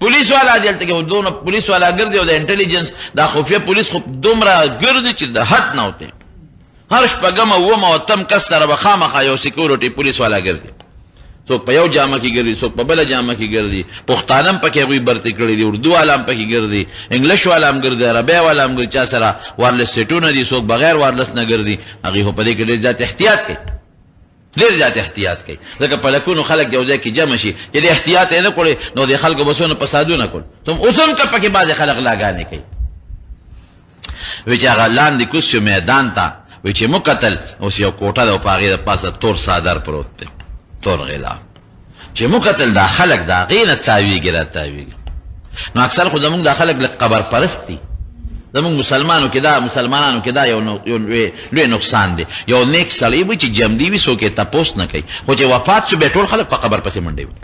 پولیس والا دي هلته کې، خو دونه پولیس والا ګرځي او د انټلیجنس دا خفیه پولیس خو دومره ګرځي چې د حد نه وتی، هر شپږم اووم او اتم کس سره به خامخا یو سیکورټي پولیس والا ګرځي. څوک په یو جامه کې ګرځي، څوک په بله جامه کې ګرځي، پښتانه هم پکې هغوی برتي کړي دي، اردو والا هم پکې ګرځي، انګلش والا هم ګرځي، عربی والا هم ګرځي، چا سره وارلس سیټونه دي، څوک بغیر وارلس نه ګرځي. هغوی خو په دې کې ډېر زیات احتیاط کوي، ډېر زیات احتیاط کوي، ځکه په لکونو خلک یو ځای کې جمع شي چې د احتیاط یې نه کړي نو د خلکو به څونه فسادونه کول. څوم اوس هم که پکې بعضې خلک لاګانې کوي. وی چې هغه لاندې کوز شو میدان ته، وی چې مو کتل اوس یو کوټه ده او په هغې د پاسه تور څادر پروت دی، تور غلاف. چې مو کتل دا خلک د هغې نه تاویږي را تاویږي. نو اکثر خو زمونږ دا خلک لږ قبر پرست دي. زمونږ مسلمانو کې دا مسلمانانو کې دا یو لوی نقصان دی. یو نیک سړی وي چې جمدی وي، څوک یې تپوس نه کوي، خو چې وفات شو بیا ټول خلک په قبر پسې منډې وي.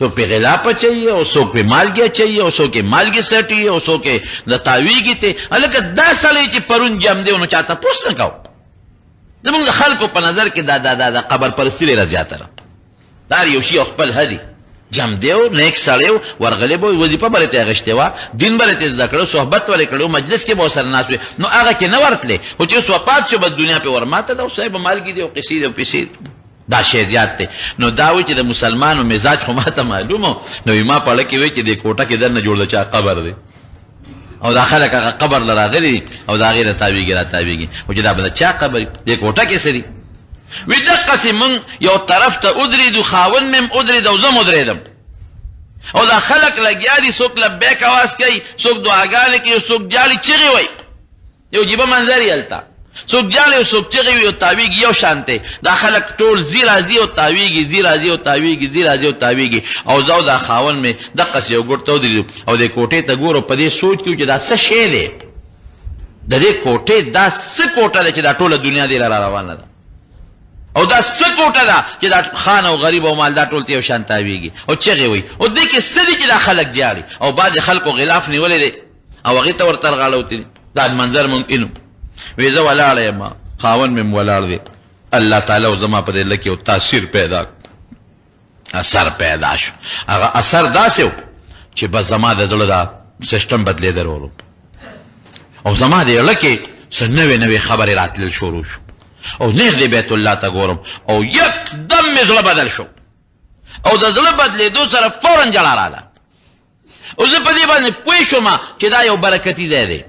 څوک په غلاف اچوي او څوک په مالګې اچوي او څوک یې مالګې څټي او څوک یې د تاویږي ته. هلکه دا سړی چې پرون جم دی نو چا تپوس نه کوو. زمونږ د خلکو په نظر کې دا دا دا د قبر پرستی ډېره زیاته ده. دا یو شی خپل هدي جم دی او نیک سړی و، ورغلی به وظیفه به ورته اخیستې وه، دین به ورته زده کړو، صحبت ورې کړو، مجلس کې به ورسره ناست وي، نو هغه کې نه ورتلې. خو چې اوس وفات شو بس دنیا پرې ورماته ده، اوس صاحب مالګې دي او قصې دي او پیسې دي. دا شی زیات دی. نو دا وایي چې د مسلمانو مزاج خو ماته معلوم و، نو ما په اړه کې وایي چې دې کوټه کې دننه جوړ د چا قبر دی او دا خلک هغه قبر له راغلي دي او د هغې نه تاویږي را تاویږي، خو چې دا به د چا قبر وي، دې کوټه کې څه دي؟ وي دقسې مونږ یو طرف ته ودرېدو، خاوند مې هم ودرېد او زه هم ودرېدم، او دا خلک لګیا دي، څوک لبیک اواز کوي، څوک دعاګانې کوي، څوک جاړي چغې وایي. یو عجیبه منظر یې هلته، څوک جاړي او څوک چغې وي او تاویږي، یو شان دی. دا خلک ټول ځي راځي او تاویږي، ځي راځي او تاویږي، ځي راځي او تاویږي. او زه او دا خاوند مې دقسې یو ګوټ ته ودرېدو او دې کوټې ته ګورو، په دې سوچ کې یو چې دا څه شی دی، د دې کوټې دا څه کوټه ده چې دا ټوله دنیا دې را روانه ده، او دا څه کوټه ده چې دا خان او غریب او مالدار ټول ته یو شان تاویږي او چغې وایي، او دې کې څه دي چې دا خلک جاړي، او بعضې خلکو غلاف نیولی دی او هغې ته ورته غاړه وتلي. دا منظر مونږ اینو وی زه ولاړ یم، خاوند مې ولاړ دی، الله تعالی او زما په دې لکه یو تاثیر پیدا اثر پیدا شو. هغه اثر داسې و چې بس زما د زړه دا سیستم بدلېدل ورو، او زما د زړه کې څه نوې نوې خبرې راتلل شروع شو، او نېغ دې بیت الله ته ګورم او یکدم مې زړه بدل شو، او د زړه بدلېدو سره فورا ژړا راله، او زه په دې باندې پوه شوم چې دا یو برکتي ځای دی،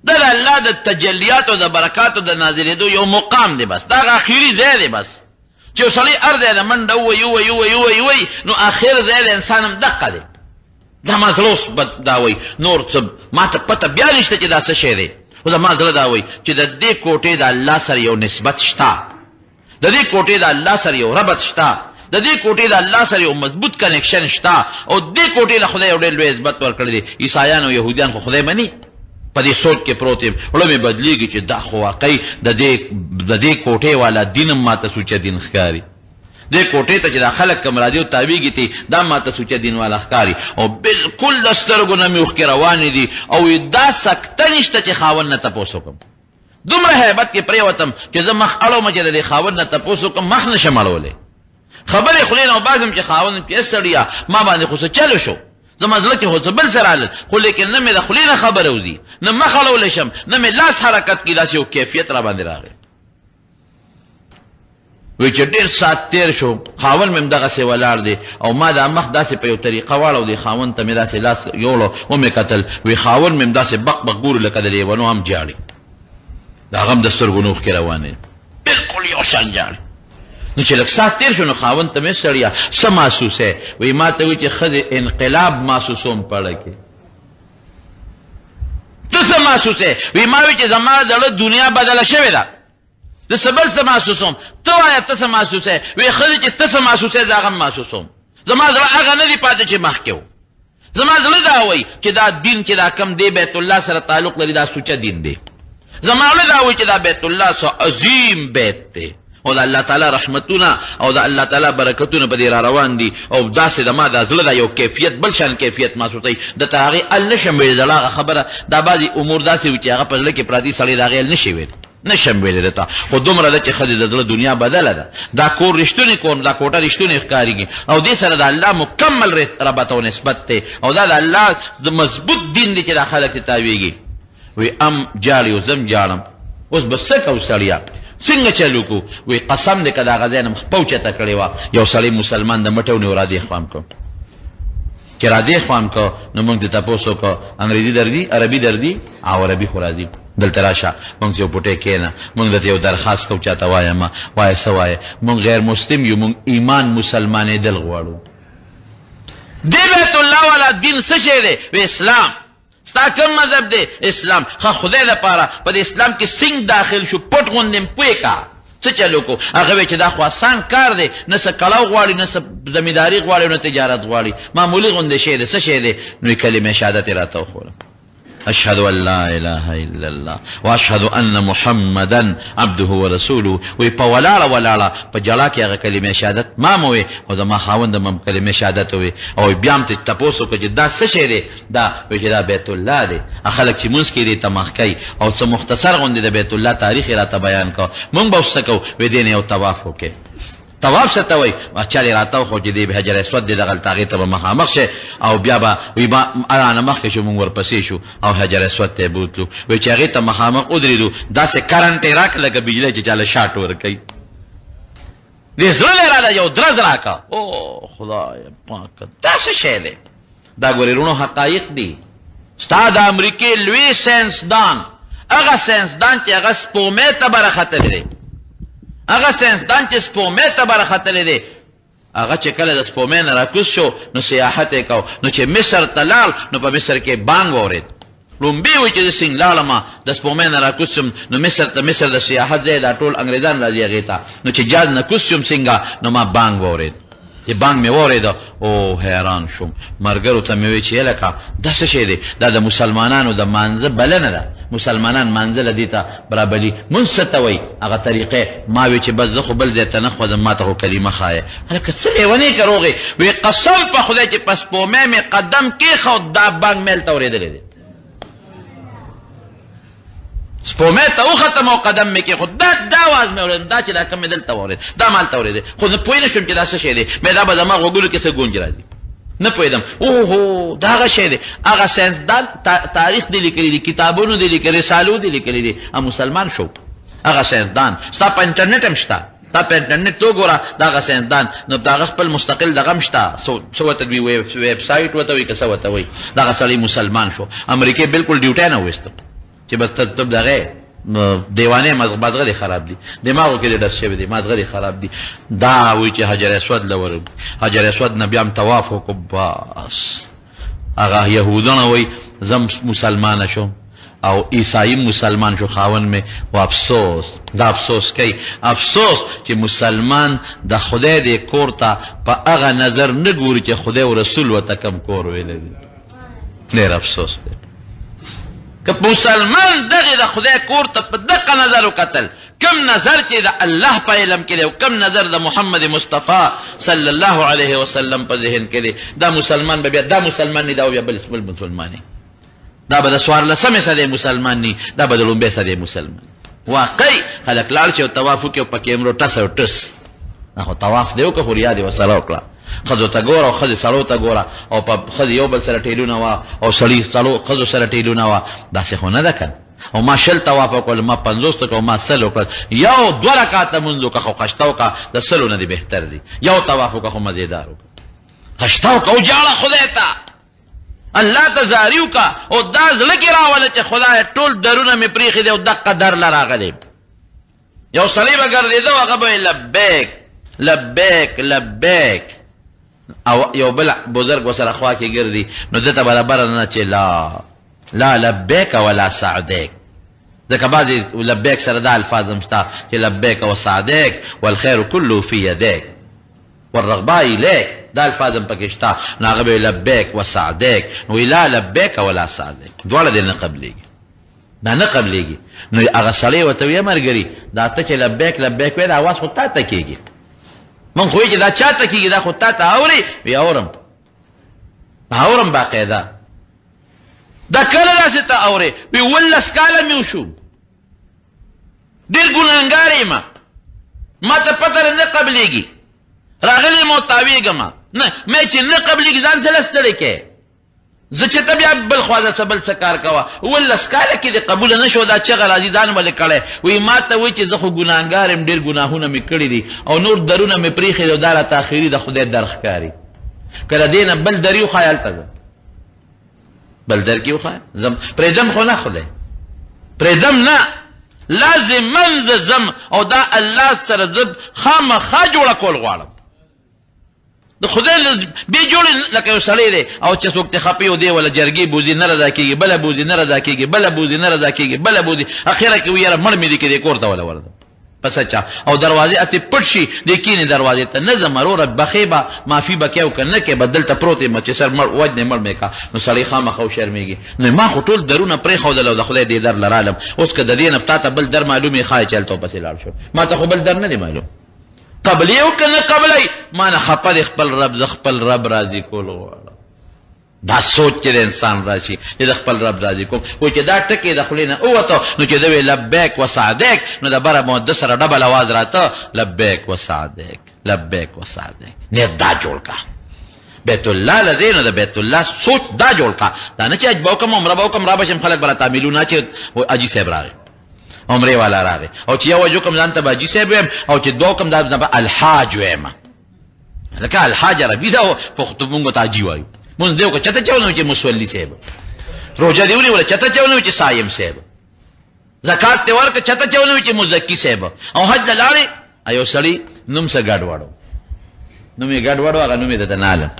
دا د الله د تجلیاتو د برکاتو د نازلېدو یو مقام دی، بس دا هغه اخري ځای دی، بس چې یو سړی هر ځای له منډه ووایي ووایي ووایي ووایي ووایي نو اخر ځای د انسان هم دقه دی. زما زړه اوس دا وایي، نور څه ما ته پته بیا نشته چې دا څه شی دی، خو زما زړه دا وایي چې د دې کوټې د الله سره یو نسبت شته، د دې کوټې د الله سره یو ربط شته، د دې کوټې د الله سره یو مضبوط کنکشن شته، او دې کوټې له خدای یو ډېر لوی عزت ورکړی دی. عیسایان او یهودیان خو خدای مني. په دې سوچ کې پروت یم، زړه مې بدلېږي چې دا خو واقعي د دې کوټې والا دین هم ماته سوچه دین ښکاري. دې کوټې ته چې دا خلک کوم راځي او تاویږي ترې، دا ماته سوچه دین والا ښکاري او بالکل د سترګو نه مې اوښکې روانې دي او وایي دا سکته نشته چې خاوند نه تپوس وکړم. دومره هیبت کې پرېوتم چې زه مخ اړوم چې د دې خاوند نه تپوس وکړم، مخ نه شم اړولی. خبرې خولې نه وباسم چې خاوند مې چې سړیه ما باندې خو څه چل وشو، زما زړه کې خو څه بل څه رالل، خو لیکن نه مې د خولې نه خبره وځي، نه مخ اړولی شم، نه مې لاس حرکت کوي، داسې یو کیفیت راباندې راغی. وی چې ډېر ساعت تېر شو، خاوند مې هم دغسې ولاړ دی او ما دا مخ داسې په یو طریقه واړو دی، خاوند ته مې داسې لاس یوړو، ومې کتل، وی خاوند مې هم داسې بق بق ګوري لکه د لېونو هم ژاړي، د هغه هم د سترګو نه اوښکې روانې دي، بالکل یو شان ژاړي. نو چې لږ ساعت تېر شو نو خاوند ته مې سړیه څه محسوسې؟ وی ما ته وی چې ښځې انقلاب محسوسوم په اړه کې. ته څه محسوسې؟ وی ما وی چې زما د زړه دنیا بدله شوې ده. زه څه بل څه محسوسوم، ته وایه ته څه محسوسوې؟ وی ښځې چې ته څه محسوسوې زه هغه هم محسوسوم، زما زړه هغه نه دی پاتې چې مخکې و، زما زړه دا وایي چې دا دین چې دا کوم دی بیت الله سره تعلق لري دا سوچه دین دی، زما زړه دا وایي چې دا بیت الله څه عظیم بیت دی او د الله تعالی رحمتونه او د الله تعالی برکتونه په دې را روان دي او داسې د ما دا زړه دا یو کیفیت بل شان کیفیت محسوسوي، د تر هغې ال نشم ویلی، زړه هغه خبره دا بعضې امور داسې وي چې هغه په زړه کې پراتی سړی د هغې ال نشي ویلی. نه شم ویلی درته خو دومره ده چې ښځې د زړه دنیا بدله ده دا کور رښتونی کور دا کوټه رښتونی ښکاریږي او دې سره د الله مکمل ربط او نسبت دی او دا د الله د مضبوط دین دی چې دا خلک ترې تاویږي وی ام جاړي او زم جاړم اوس به څه کوو سړیه څنګه چل وکړو وی قسم دی که د هغه ځای نه مې خپه اوچته کړې وه یو سړی مسلمان د مټه ونیو را دې خوا هم کړ چې را دې خوا هم که نو موږ ترې تپوس وکړ انګریزي درځي عربي درځي او عربي خو راځي دلته راشه موږ یو پټی کینه موږ درته یو درخواست کوو چاته وایه مه وایه څه وایې موږ غیر مسلم یو موږ ایمان مسلمانېدل غواړو دې بیت الله والا دین څه شی دی وی اسلام ستا کوم مذهب دی؟ اسلام. ښه خدای لپاره په دې اسلام کې څنګ داخل شو پټ غوندې مې پوه کا څه چل وکړو؟ هغه وې چې دا خو اسان کار دی نه څه کړاو غواړي نه څه زمینداري غواړي نه تجارت غواړي معمولي غوندې شی دی څه شی دی؟ نو یې کلمه شهادت یې راته وښوله اشهد ان لا اله الا الله واشهد ان محمدا عبده ورسوله وی په ولاړه ولاړه په جړا کې هغه کلمه شهادت ما مو وی او زما خاوند هم کلمه شهادت وی او بیا هم ته تپوس وکړه چې دا څه شی دی دا وی چې دا بیت الله دی خلک چې مونځ کوي دې ته مخ کوي او څه مختصر غوندې د بیت الله تاریخ یې راته بیان کړ مونږ به اوس څه کوو وی دې نه یو طواف وکړي طواف څه ته وایي چل یې راته وښود چې دې حجر اسود دی دغلته هغې ته به مخامخ شی او بیا به وی ما رانه مخکې شو مونږ ورپسې شو او حجر اسود ته یې بوتلو وی چې هغې ته مخامخ ودرېدو داسې کرنټ یې راکړ لکه بجلی چې چاله شاټ ورکوي دې زړه له راله یو درز راکا او خدای پاک دا څه شی دی دا ګورې رونو حقایق دي ستا د امریکې لوی ساينسدان هغه ساينسدان چې هغه سپومې ته بره ختلی دی هغه ساينسدان چې سپومې ته بره ختلی دی هغه چې کله د سپومې نه راکوز شو نو سیاحت یې کاو نو چې مصر ته لاړ نو په مصر کې بانګ واورېد ړومبی وی چې زه سنګ لاړم د سپومې نه راکوز شوم نو مصر ته مصر د سیاحت ځای دا ټول انګریزان راځي هغې ته نو چې جاز نه کوز شوم څنګه نو ما بانګ واورېد چې بانګ مې واورېد او حیران شوم مرګرو ته مې وی چې لکه دا څه شی دی دا د مسلمانانو د مانځه بلنه ده مسلمانان مانځه له دې ته برابري مونځ څه ته وایي هغه طریقې ما وی چې بس زه خو بل ځای ته نه خوځم ما ته خو کلمه ښایه هلکه څه لیونی که روغې وی قسم په خدای چې په سپومې مې قدم کېښود دا بانګ مې هلته اورېدلی دی سپومې ته وختم او قدم مې کېښود دا دا اواز مې اورېد دا چې دا کوم مې دلته واورېد دا ما هلته اورېدی خو زه پوه نه شوم چې دا څه شی دی مې دا به زما غوږونو کې څه ګونج راځي نه پوهېدم اوهو دا هغه شی دی هغه ساینسدان تاریخ دی لیکلی دی کتابونو دی لیکلی رسالو دی لیکلی دی مسلمان شو هغه ساینسدان ستا په انټرنیټ هم شته تا په انټرنیټ ته وګوره د هغه ساینسدان نو د هغه خپل مستقل دغه هم شته څه ورته دوی ویب سایټ ورته وایي که څه ورته وایي دغه سړی مسلمان شو امریکې بالکل ډیوټۍ نه وویسته چې بس ته ته دغه دیوانه مازغه دې خراب دي دماغو کې دې ډس شوی دی مازغه دې خراب دي دا وایي چې حجر اسود له حجر اسود نه بیا هم طواف وکړو بس هغه یهودڼه وای زم مسلمانه شوم او عیسائی مسلمان شو خاوند می و افسوس دا افسوس کوي افسوس چې مسلمان د خدای د کور ته په هغه نظر نه ګوري چې خدای او رسول وته کم کور ویل دي ډیر افسوس دی که مسلمان دغه د خدای کور ته په دقه نظر وکتل کوم نظر چې د الله په علم کې دی او کوم نظر د محمد مصطفی صلی الله علیه وسلم په ذهن کې دی، دا مسلمان به بیا دا مسلمان نه، دا بیا بل بل مسلمان نه، دا به د 14مې صدۍ مسلمان نه، دا به د لومبې صدۍ مسلمان. واقعي خلک لاړ شي او طواف وکړي او په کیمرو ټس او ټس، دا خو طواف دی وکړه، خو ریا دې ورسره وکړه. ښځو ته ګوره او ښځې سړو ته ګوره، او په ښځې یو بل سره ټیلونه وه او سړي سړو ښځو سره ټیلونه وه، داسې خو نه ده که نه. او ما 20 طواف وکړل، ما 50 وکړل، ما 100 وکړل، یو دوه رکعاته لمونځ وکړه خو خشته وکړه، د 100 نه دې بهتر دي. یو طواف وکړه خو مزیدار وکړه، خشته وکړه او جاړه خدای ته، الله ته زاری وکړه او دا زړه کې راوله چې خدای ټول درونه مې پرېښي دي او دقه در له راغلی. یو سړی به ګرځېده او هغه به لبیک لبیک لبیک، او یو بل بزرګ ورسره خوا کې ګرځي، نو ده ته برابره نه چې لا لا لبیک ولا سعدیک، ځکه بعضې لبیک سره دا الفاظ هم شته چې لبیک و سعدیک والخیر کله فی یدیک والرغبا الیک، دا الفاظ هم پکې شته. نو هغه به لبیک و سعدیک، نو لا لبیک ولا سعدیک دواړه دې نه قبلېږي، دا نه قبلېږي. نو هغه سړی ورته وایي، ملګري دا ته چې لبیک لبیک وایې دا اواز خو تا ته کېږي، مونږ خو چې دا چا ته کېږي، دا خو تا ته اوري. وی اورم اورم باقاعده، دا کله داسې ته اورې؟ وی 17 کاله مې وشو، ډېر ګناهګار یم، ما ته پته نه قبلېږي، راغلی مو تاوېږم نه، مې چې نه قبلېږي ځان څه ستړی کې، زه چې ته بیا بل خوا ځه بل څه کار کوه. 17 کاله کې دې قبوله نه شو، دا چغه راځي ځان ولې کړی؟ وایي ما ته وایي چې زه خو ګناهګار یم، ډېر ګناهونه مې کړي دي او نور درونه مې پرېښي دي او دا راته اخري د خدای در ښکاري، که له دې نه بل دري وښایه هلته ځم، بل در کې وښایه ځم، پرېږدم خو نه، خدای پرېږدم نه، لازما زه ځم او دا الله سره زه خامخا جوړه کول غواړم. د خدای بې جوړې لکه یو سړی دی او چې څوک ته خپې او دی ولا جرګې بوزي نه رضا کېږي، بله بوزي نه رضا کېږي، بله بوزي نه رضا کېږي، بله بوزي، اخره کې وایي یاره مړ مې دي کې دې کور ته وله ورځم په څه چا، او دروازې اتې پټ شي دې کینې دروازې ته نه ځم وروره، بخې به معافي به کوې او که نه کوې به دلته پروت یم چې سر مړ وجنې مړ مې کا. نو سړی خامخا وشرمېږي. نو ما خو ټول درونه پرېښودل او د خدای دې در له رالم، اوس که د دې نه تا ته بل در معلوم یې ښایي چې هلته ورپسې لاړ شو، ما ته خو بل در نه دی معلوم. قبلې او که نه قبلې ما نه خپه دی خپل رب، زه خپل رب راضي کول غواړم. دا سوچ چې د انسان راشي چې د خپل رب راضي کوم، خو چې دا ټکی د خولې نه ووته نو چې ده وی لبیک و سعدیک، نو د بره مود سره ډبل اواز راته لبیک و سعدیک لبیک و سعدیک. نیت دا جوړ کا بیت الله لځې، نو د بیت الله سوچ دا جوړ کا، دا نه چې حج به وکړم عمره به وکړم را به شم، خلک به راته امیلونه چې حاجي صاحب راغی عمرې والا راغی، او چې یو حج وکړم ځان ته به حاجي صاحب وایم، او چې دوه وکړم ځان ته به الحاج وایم. لکه الحاج عربي ده او پښتو مونږ ته حاجي وایو. مونږ دی وکړه چته چاونه چې مصلي صاحب، روژه دی ونیوله چته چاونه چې صایم صاحب، زکات دی ورکړه چته چاونه چې مزکی صاحب، او حج ته لاړې یو سړي نوم څه ګډ وډو، نوم یې ګډ وډو، هغه نوم یې درته نه الم،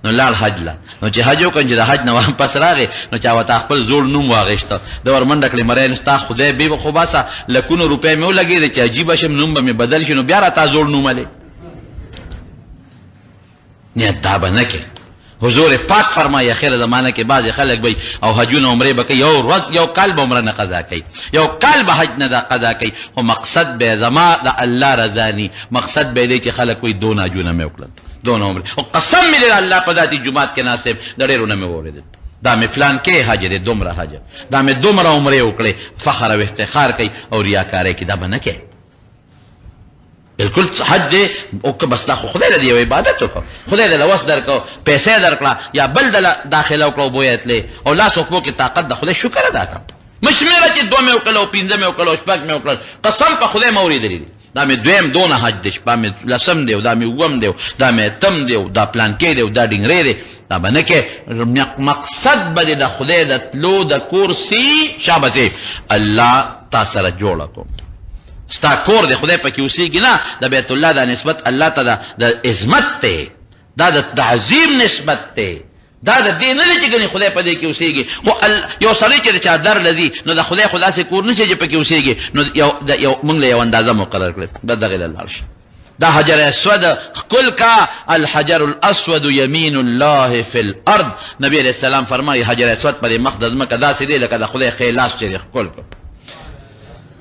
نو لاړ حج له، نو چې حج وکړ چې د حج نه واپس راغی نو چا ورته خپل زوړ نوم واغېسته، ده ورمنډه کړې مری نو ستا خدای بې خو باسه لکونو روپۍ مې ولګېدې چې عجیبه شم نوم به مې بدل شي، نو بیا راته زوړ نوم الې. نیت دا به نه کې. حضور پاک فرمایي اخره زمانه کې بعضې خلک به او حجونه عمرې به کوي، یو ورځ یو کال به عمره نه قضا کوي، یو کال به حج نه قضا کوي، خو مقصد به زما د الله رضا ني، مقصد به دی چې خلک وایي دونه حجونه مې وکړل دونه عمرې، او قسم مې دی الله په ذاتي جومات کې ناست یم د ډېرو نه مې واورېدل دا مې فلان کې حج دی دومره حج، دا مې دومره عمرې وکړې، فخر او افتخار کوي او ریاکارۍ کوي، دا به نه کوي. بالکل حج دی او که بس دا خو خدای له یو عبادت وکړ، خدای دې له وس درکړ، پیسې درکړه یا بل دله داخله وکړه او بویه تلې او لاس او پښو کې طاقت د خدای شکر ادا کړه. مشمېره چې دوه مې وکړل او پنځه مې وکړل او شپږ مې وکړل، قسم په خدای مې اورېدلي دي، دا مې دویم دونه حج دی، شپه مې لسم دی او دا مې اووم دی او دا مې اتم دی او دا پلانکی دی او دا ډینګری دی، دا به نه کې. مقصد به دې د خدای د تلو د کور سي شابه الله تا سره جوړه کوم، ستا کور دی خدای پکې اوسېږي نه. د بیت الله دا نسبت الله ته د عظمت دی، دا د تعظیم نسبت دی، دا د دې نه دی چې ګنې خدای په دې کې اوسېږي. خو یو سړی چې د چا در لځي نو د خدای خو داسې کور نه شي چې پکې اوسېږي، نو یو د یو موږ له یو اندازه مقرر کړې د دغې له لاړ شي. دا حجر اسود ښکل کا، الحجر الاسود یمین الله فی الارض، نبی علیہ السلام فرمایي حجر اسود پر مخ د ځمکه داسې دی لکه د خدای ښی لاس چې دی ښکل کړ.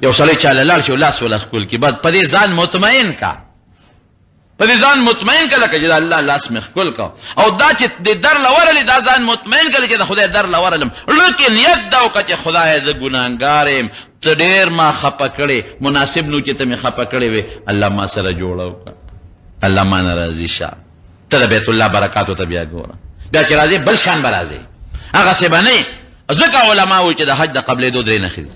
یو سړی چاله لاړ شي او لاس ولا ښکل کړي، بس په دې ځان مطمئن کا، په دې ځان مطمئن کړه لکه چې د الله لاس مې ښکل کړ. او دا چې د در له ورغلې، دا ځان مطمئن کړه چې د خدای در له ورغلم، زړه کې نیت دا وکړه چې خدایه زه ګناهګار یم، ته ډېر ما خپه کړې، مناسب نه و چې ته مې خپه کړې وې، الله ما سره جوړه وکړه، الله ما نه راضي شه. ته د بیت الله برکاتو ته بیا ګوره، بیا چې راځې بل شان به راځې، هغسې به نه یې. ځکه علما وایي چې د حج د قبلېدو درې نښې دي.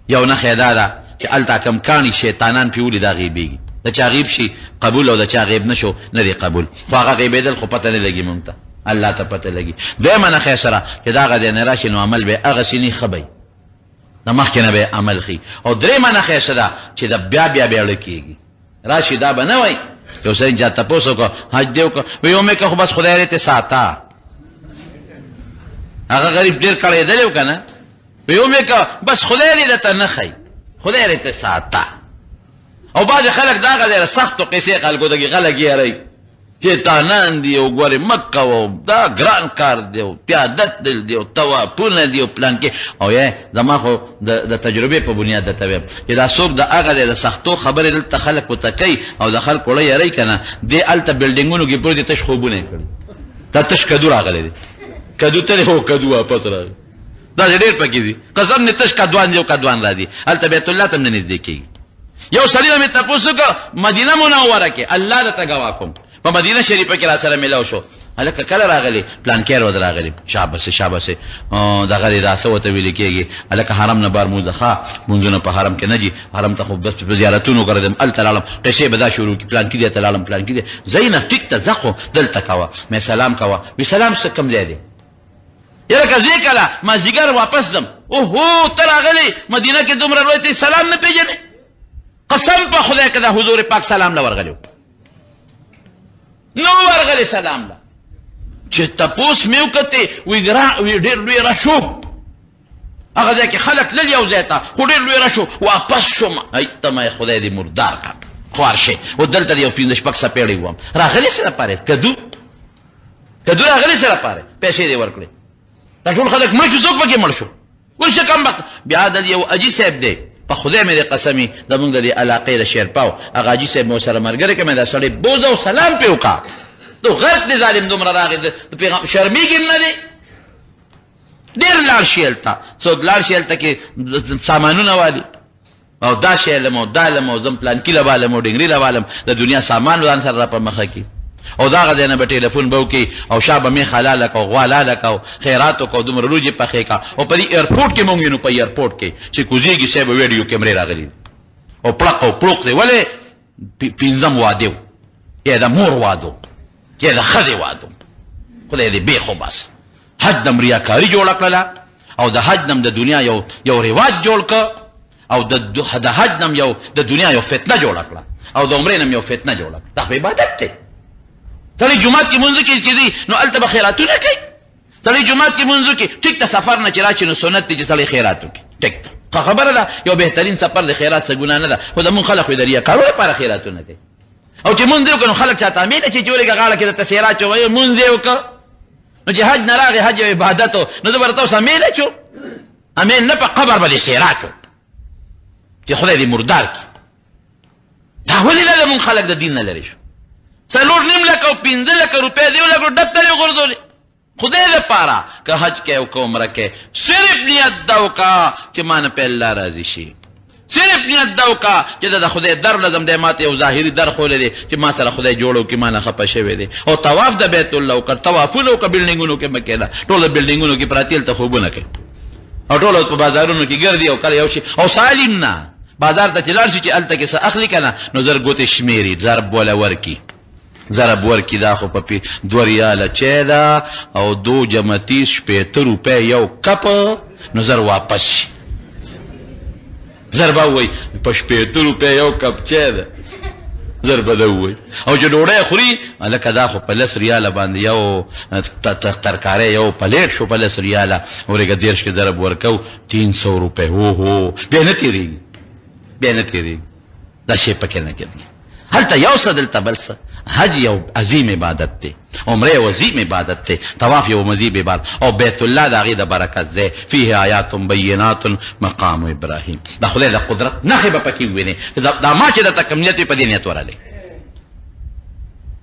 یو نښه یې دا ده چې هلته کوم کاڼي شیطانان پرې ولي دا غیبېږي، د چا غیب شي قبول او د چا غیب نه شو نه دی قبول، خو هغه غیبېدل خو پته نه لګي مونږ ته، الله ته پته لګي. دویمه نښه یې سره چې د هغه ځای نه راشي نو عمل به یې هغسې نه وي، ښه به وي، د مخکې نه به یې عمل ښه وي. او درېیمه نښه یې څه ده چې د بیا بیا به اړه کېږي راشي، دا به نه وایي چې اوس یې چا تپوس وکړ حج دې وکړ، وایي ومې کړ خو بس خدای دې ته ساته. هغه غریب ډېر کړېدلی و که نه، وی مې که بس خدای دې درته نه ښیي، خدای دې ته ساته. او بعضې خلک دا غځای سختو قصې خلکو ته کې خلک یې یروي شیطانان دي او ګورې مه کوه او دا ګران کار دی او پیاده تلل دي او طوافونه دي او پلان کې او یې زما خو د تجربې په بنیاد درته وایم چې دا څوک د هغه ځای د سختو خبرې دلته خلک ورته کوي او د خلکو ړه یروي که نه، دی هلته بلډینګونو کې پروت دی، تش خوبونه یې کړي، دا تش کدو راغلی دی، کدو تللی او کدو واپس راغلی. داسې ډېر پکې دي، قسم دې تش کدوان دي او کدوان راځي، هلته بیت الله ته هم نه نږدې کېږي. یو سړي نه مې تپوس وکړ مدینه منوره کې، الله درته ګواه کوم، په مدینه شریفه کې راسره ملاو شو، هلکه کله راغلی؟ پلانکی ورځ راغلی. شابسې شابسې، دغه دی دا څه ورته ویل کېږي، هلکه حرم نه بار مونځ ښه مونځونه په حرم کې نه دي، حرم ته خو بس په زیارتونو ګرځم، هلته لاړم، قصې به دا شروع کړي، پلانکي ځای ته لاړم، پلانکي ځای، ځای نه ټیک ته ځه خو دلته کوه، مې سلام کوه، وی سلام څه کوم ځای دی؟ یاره که زه کله مازیګر واپس ځم، اوهو ته راغلی مدینه کې دومره لوی ته سلام نه پیژنې؟ قسم په خدای که د حضور پاک سلام له ورغلی نو ورغلی سلام له چې تپوس مې وکتې وی ګرا وی ډېر لوی رشو، هغه ځای کې خلک تلل یو ځای ته خو ډېر لوی رشو، واپس شوم. ای ته ما خدای دې مردار کړه، خوار شې او دلته یو پنځه شپږ څپېړې وم راغلی څه لپاره؟ کدو کدو راغلی څه لپاره؟ پیسې دې ورکړې، دا ټول خلک مړ شو، څوک پکې مړ شو؟ ورشه کم وخت بیا د یو اجي صاحب دی، په خدای مې دې قسمي زمونږ د دې علاقې د شیرپاو هغه حاجي صاحب مې ورسره ملګری کړ، مې دا سړی بوځه او سلام پرې وکړه، ته غرق دی ظالم دومره راغی د پیغام شرمېږي هم نه دی. ډېر لاړ شي هلته، څوک لاړ شي هلته کې سامانونه والي او دا شی لم او دا لم او زم پلانکي له والم او ډنګري له والم، د دنیا سامان ځان سره را په مخه کړي او د هغه ځای نه به ټیلیفون به وکړي او شا به مېښه حلاله کړه او غوا حلاله کړه او خیرات وکړه او دومره روجې پخې کړه. او په دې ایرپورټ کې مونږ وینو، په ایرپورټ کې چې کوزېږي صاحب ویډیو کیمرې راغلي او پړق او پړوق دی، ولې پنځم واده و یا د مور واده یا د ښځې واده، خدای دې بېخ وباسه. حج دم ریاکاري جوړه کړله او د حج نم د دنیا یو یو رواج جوړ کړ او د د حج نم یو د دنیا یو فتنه جوړه کړه او د عمرې نم یو فتنه جوړه کړه. دا خو عبادت دی. سړی جومات کې مونځ کې چې دی نو هلته به خیراتونه کوي، سړی جومات کې مونځ کې ټیک ته سفر نه چې راشي نو سنت دی چې سړی خیرات وکړي، ټیک ته ښه خبره ده، یو بهترین سفر د خیرات څه ګناه نه ده، خو زمونږ خلک خو د ریاکارو لپاره خیراتونه کوي او چې مونځ یې وکړ نو خلک چاته امې نه چې چې ولېږه غاړه کې درته سیرات وایي مونځ یې وکړ، نو چې حج نه راغی حج یو عبادت و، نو زه به درته اوس امېل اچو، امېل نه په قبر به دې سیرا کړو چې خدای دې مردار کړي. دا ولې له مونږ خلک د دین نه لرې شو؟ 4.5 لکه او 5 لکه روپۍ دې ولګو ډب ته دې وغورځولې. خدای لپاره که حج کوې او که عمره کوې صرف نیت دا وکړه چې ما نه په الله راضي شي، صرف نیت دا وکړه چې زه د خدای در له ځم، دی ماته یو ظاهري در ښولی دی چې ما سره خدای جوړ وکړي، ما نه خفه شوی دی. او طواف د بیت الله وکړه، طوافونه وکړه، بلډینګونو کې مه کېنه، ټول بلډینګونو کې پراته هلته خوبونه کوي او ټول په بازارونو کې ګرځي او کله یو شي او سالم نه بازار ته چې لاړ شي چې هلته کې څه اخلي که نه نو زر ګوتې شمېري، ضرب وله ورکړي، ضرب ورکړي، دا خو په 2 ریاله چای ده او 2 جمع 30 60 روپۍ یو کپ، نو زر واپس شي. زر به ووایي په 60 روپۍ یو کپ چای ده، زر به ده ووایي. او چې ډوډۍ خوري هلکه دا خو په 10 ریاله باندې یو ترکاری یو پلیټ شو په 10 ریاله، ورېږه 30 کې ضرب ورکوو 300 روپۍ، هو هو بیا نه تېرېږي، بیا نه تېرېږي، دا شی پکې نه کېږي. هلته یو څه دلته بل څه. حج یو عظیم عبادت دی، عمره یو عظیم عبادت دی، طواف یو عظیم عبادت او بیت الله د هغې د برکت ځای، فیه آیات بینات مقام ابراهیم. د خدای د قدرت نښې به پکې ووینې. دا ما چې درته کوم نیت وي په دې نیت ورغلی.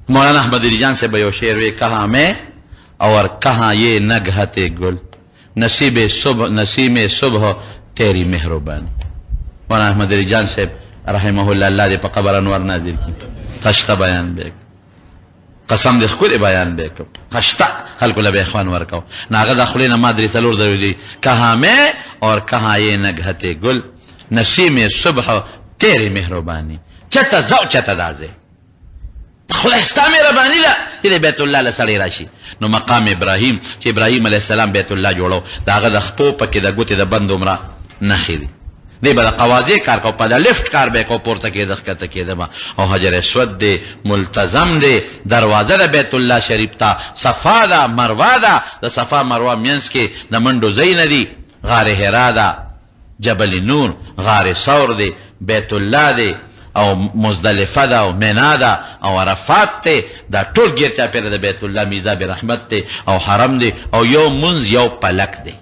مولانا احمد علی جان صاحب یو شعر وی، کہاں میں اور کہاں یہ نگہت گل، نصیب صبح نسیم صبح تیری مهربانی. مولانا احمد علی جان صاحب رحمه الله، الله دې په قبر انور نازل کړي. خشته بیان به قسم دې ښکلی بیان به کوم، خشته خلکو له به خوان ورکاو. نو هغه د خولې نه ما درې څلور ځله ویلي، کها مې اور کها یې نګهتې ګل، نسیم صبح تیرې مهرباني. چته ځه او چته دا ځای، خدای ستا مهرباني ده چې د بیت الله له سړی راشي. نو مقام ابراهیم چې ابراهیم علیه السلام بیت الله جوړو، د هغه د خپو پکې د ګوتې د بند عمره نښې دي. دی به د قوازې کار کو، په د لفټ کار به کو، پورته کېده ښکته کېده به. او حجر اسود دی، ملتزم دی، دروازه د بیت الله شریف ته، صفا ده، مروه ده، د صفا مروه مینځ کې د منډو ځایونه دي، غار حرا ده، جبل نور، غار ثور دی، بیت الله دی، او مزدلفه ده، او مینا ده، او عرفات دی. دا ټول ګیر چاپېره د بیت الله میزاب رحمت دی او حرم دی. او یو مونځ یو پلک دی،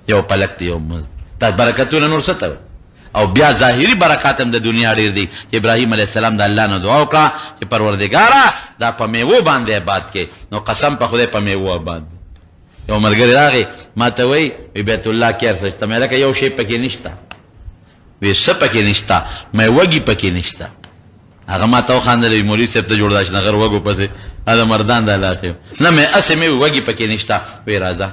یو پلک دی، یو مونځ. دا برکتونه نور څه ته؟ او بیا ظاهري برکات هم د دنیا ډېر دي چې ابراهیم علیه السلام د الله نه دعا وکړه چې پروردګاره دا په میوو باندې آباد کې، نو قسم په خدای په میوو آباد دی. یو ملګری راغی ما ته وایي، وی بیت الله کې هر څه شته. مې لکه یو شی پکې نشته. وی څه پکې نشته؟ مې وږي پکې نشته. هغه ما ته وخاندل، وی مولوي صاحب ته جوړ داش نغر وږو پسې دا مردان د علاقې نه. مې هسې مې وږي پکې نشته. وی راځه.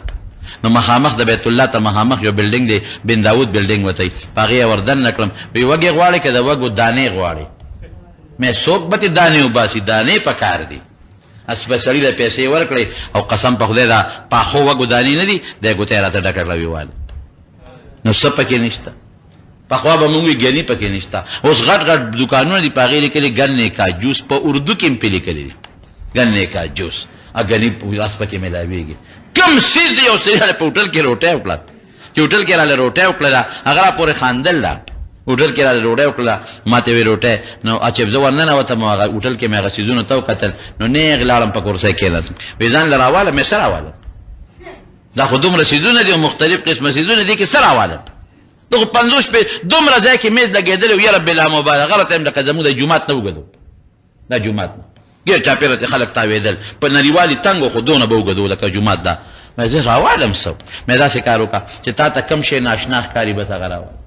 نو مخامخ د بیت الله ته مخامخ یو بلډینګ دی، بن داود بلډینګ وته، په هغې یې وردننه کړم. وی وږی غواړې که د وږو دانې غواړې؟ مې څوک به ترې دانې وباسي، دانې پکار دي. اس په سړي له پیسې ورکړې او قسم په خدای دا پاخو وږو دانې نه دي، دی ګوته یې راته ډکه کړه. وی واله نو څه پکې نشته؟ پخوا به مونږ وی ګني پکې نشته، اوس غټ غټ دوکانونه دي، په هغې لیکلي ګنې کا جوس، په اردو کې هم پرې لیکلي دي ګنې کا جوس، ګني رس پکې میلاویږي. کوم څیز دی؟ یو سړي په هوټل کې روټۍ وکړه، چې هوټل کې راله روټۍ وکړله، هغه را پورې خاندل ده. هوټل کې راله ډوډۍ وکړله، ما ته وی روټۍ. نو چې زه ورننوتم هغه هوټل کې مې هغه څیزونو ته وکتل، نو نېغ لاړم په کرسۍ کېناستم. وی ځان له راواله. مې څه راواله؟ دا خو دومره څیزونه دي او مختلف قسمه څیزونه دي کې څه راواله؟ دغه 50 شپې دومره ځای کې میز لګېدلی و، یاره بلا مبالغه راته یم لکه زموږ د جومات نه وګدو، دا جومات نه ګیر چاپېره ته خلک تاوېدل، په نریوالي تنګ خو دونه به وګدو لکه جومات ده. مې زه راوالم څه؟ مې داسې کار وکړه چې تا ته کوم شی ناشنا ښکاري بس هغه راواله.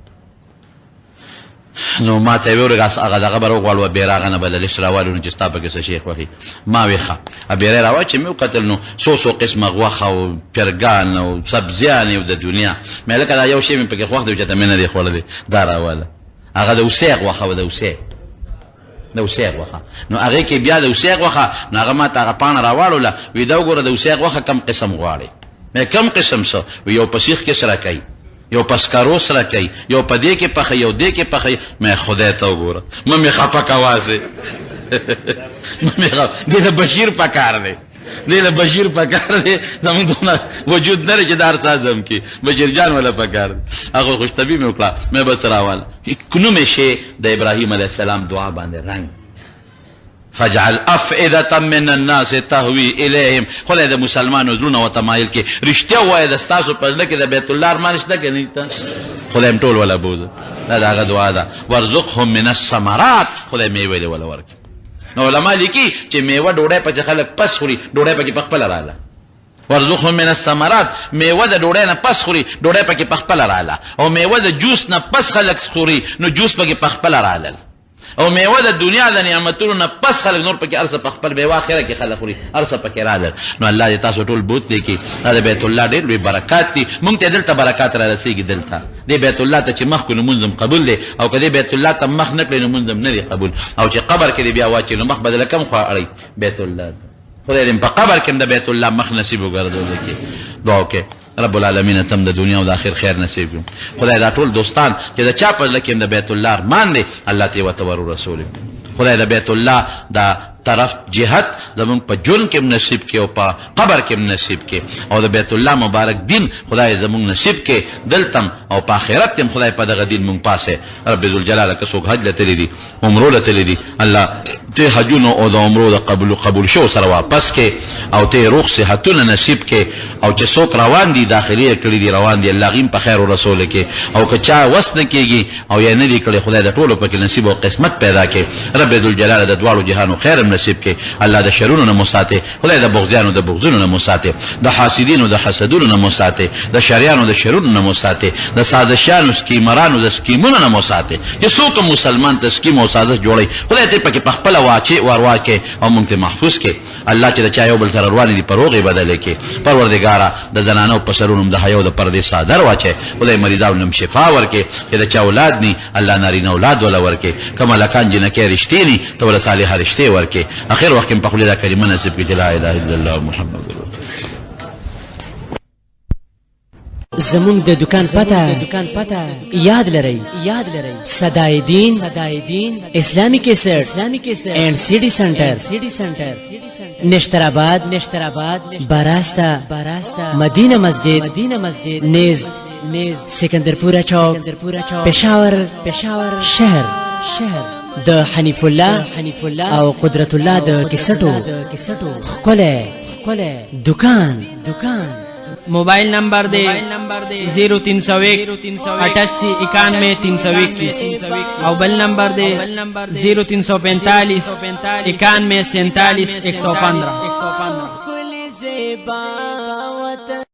نو ما ته یې ویل هغه دغه به راوغواړو، بیره هغه نه به له لست راوالو، نو چې ستا پکې څه شی خوښي. ما وې ښه. بیره راوه، چې مې وکتل نو څو څو قسمه غوښه او چرګان او سبزیانې او د دنیا. مې لکه دا یو شی مې پکې خوښ دی چې ته مې نه دی خوړلی، دا راواله. هغه د هوسۍ غوښه وه، د هوسۍ، د هوسۍ غوښه. نو هغې کې بیا د هوسۍ غوښه، نو هغه ما ته هغه پاڼه راواړوله، وی دا وګوره د هوسۍ غوښه کم قسم غواړې؟ مې کم قسم څه؟ وی یو په سیخ کې سره کوي، یو په سکرو سره کوي، یو په دې کې پخوي، یو دې کې پخوي. مې خدای ته وګوره، مه مې خفه کوه هسې، مه مې خفه. دې له بشیر پکار دی، دې له بشیر پکار دی، زموږ دونه وجود نه لري چې دا هر څه هضم کړي. بشیر جان وله پکار دی. هغه خوشطبي مې وکړه، مې بس راواله. نوم شي د ابراهیم علیه السلام دعا باندې رنګ، فاجعل افئده من الناس تهوی الیهم. خدای د مسلمانو زړونه ورته مایل کړي. رښتیا ووایه، د ستاسو په زړه کې د بیت الله ارمان شته که نشته؟ خدای هم ټول وله بوځه. دا د هغه دعا ده. وارزقهم من الثمرات، خدای میوې دې وله ورکړي. نو علما لیکي چې میوه ډوډۍ پسې خلک پس خوري، ډوډۍ پکې په خپله راله. وارزقهم من الثمرات، میوه د ډوډۍ نه پس خوري، ډوډۍ پکې په خپله راله. او میوه د جوس نه پس خلک خوري، نو جوس پکې په خپله رالل. او میوه د دنیا د نعمتونو نه پس خلک نور پکې ارڅه په خپل میوه اخره کې خلک خوري، ارڅه پکې رالل. نو الله دې تاسو ټول بوت دی کې. دا د بیت الله ډېر لوی برکات دي، مونږ ته دلته برکات را رسېږي. دلته دې بیت الله ته چې مخ کړو نو مونځ هم قبول دی، او که دې بیت الله ته مخ نه کړې نو مونځ هم نه دی قبول. او چې قبر کې دې بیا واچوي نو مخ به د کوم خوا اړوي؟ بیت الله ته. خدای دې په قبر کې هم د بیت الله مخ نصیب وګرځوي. کې دعا وکړئ. رب العالمین تم د دنیا او د آخر خیر نصیب کړي. خدای دا ټول دوستان چې د چا په زړه کې د بیت الله ارمان دی، الله ته ورته ورسولي. خدای د بیت الله د طرف جهت زمونږ په ژوند کې هم نصیب کړي او په قبر کې هم نصیب کړي او د بیت الله مبارک دین خدای زمونږ نصیب کړي دلته هم او په آخرت کې هم خدای په دغه دین مونږ پاسه رب ذوالجلاله که څوک حج له تللي دي عمرو له تللي دي الله ته حجونو او د عمرو د قبول قبول شو سره واپس کې او ته روغ صحتونه نصیب کې او چې څوک روان دي داخلي کړي دي روان دي الله غیم په خیر ورسول کې او که چا وس نه کېږي او یا نه دي کړي خدای د ټولو پکې نصیب او قسمت پیدا کړي رب ذوالجلال د دواړو جهانو خیر هم نصیب کړي الله د شرونو نه مو ساتي خدای د بغضیانو د بغضونو نه مو ساتي د حاسدینو د حسدونو نه مو ساتي د شریانو د شرونو نه مو ساتي د سازشیانو سکیمرانو د سکیمونو نه مو ساتي چې څوک مسلمان ته سکیم او سازش جوړي خدای ته پکې په خپل واچي وروا کې او مونږ ته محفوظ کړي الله چې د چا یو بل سره روانې دي په روغ یې بدلې کړي. پروردګاره د زنانو په سرونو هم د حیا او د پردې څادر واچوې. خدای مریضانو له هم شفا ورکړي. چې د چا اولاد نی الله نارینه اولاد وله ورکړي. که ملکان جینکۍ رشتې نی ته وله صالحه رشتې ورکړې. اخر وخت کې هم په خولې دا کلمه نصیب کړي چې لا اله الا الله محمد رسول الله. زمونږ د دکان پته یاد لرئ، صدای دین اسلامی کیسټ اینډ سی ډي سنټر، نشتر آباد، براسته مدینه مسجد نیز سکندرپورا چوک، پېښور شهر۔ د حنیف الله او قدرت الله د کیسټو ښکلی دکان۔ موبایل نمبر دی 0301 88 91 321 او بل نمبر دی 0345 91 47 115۔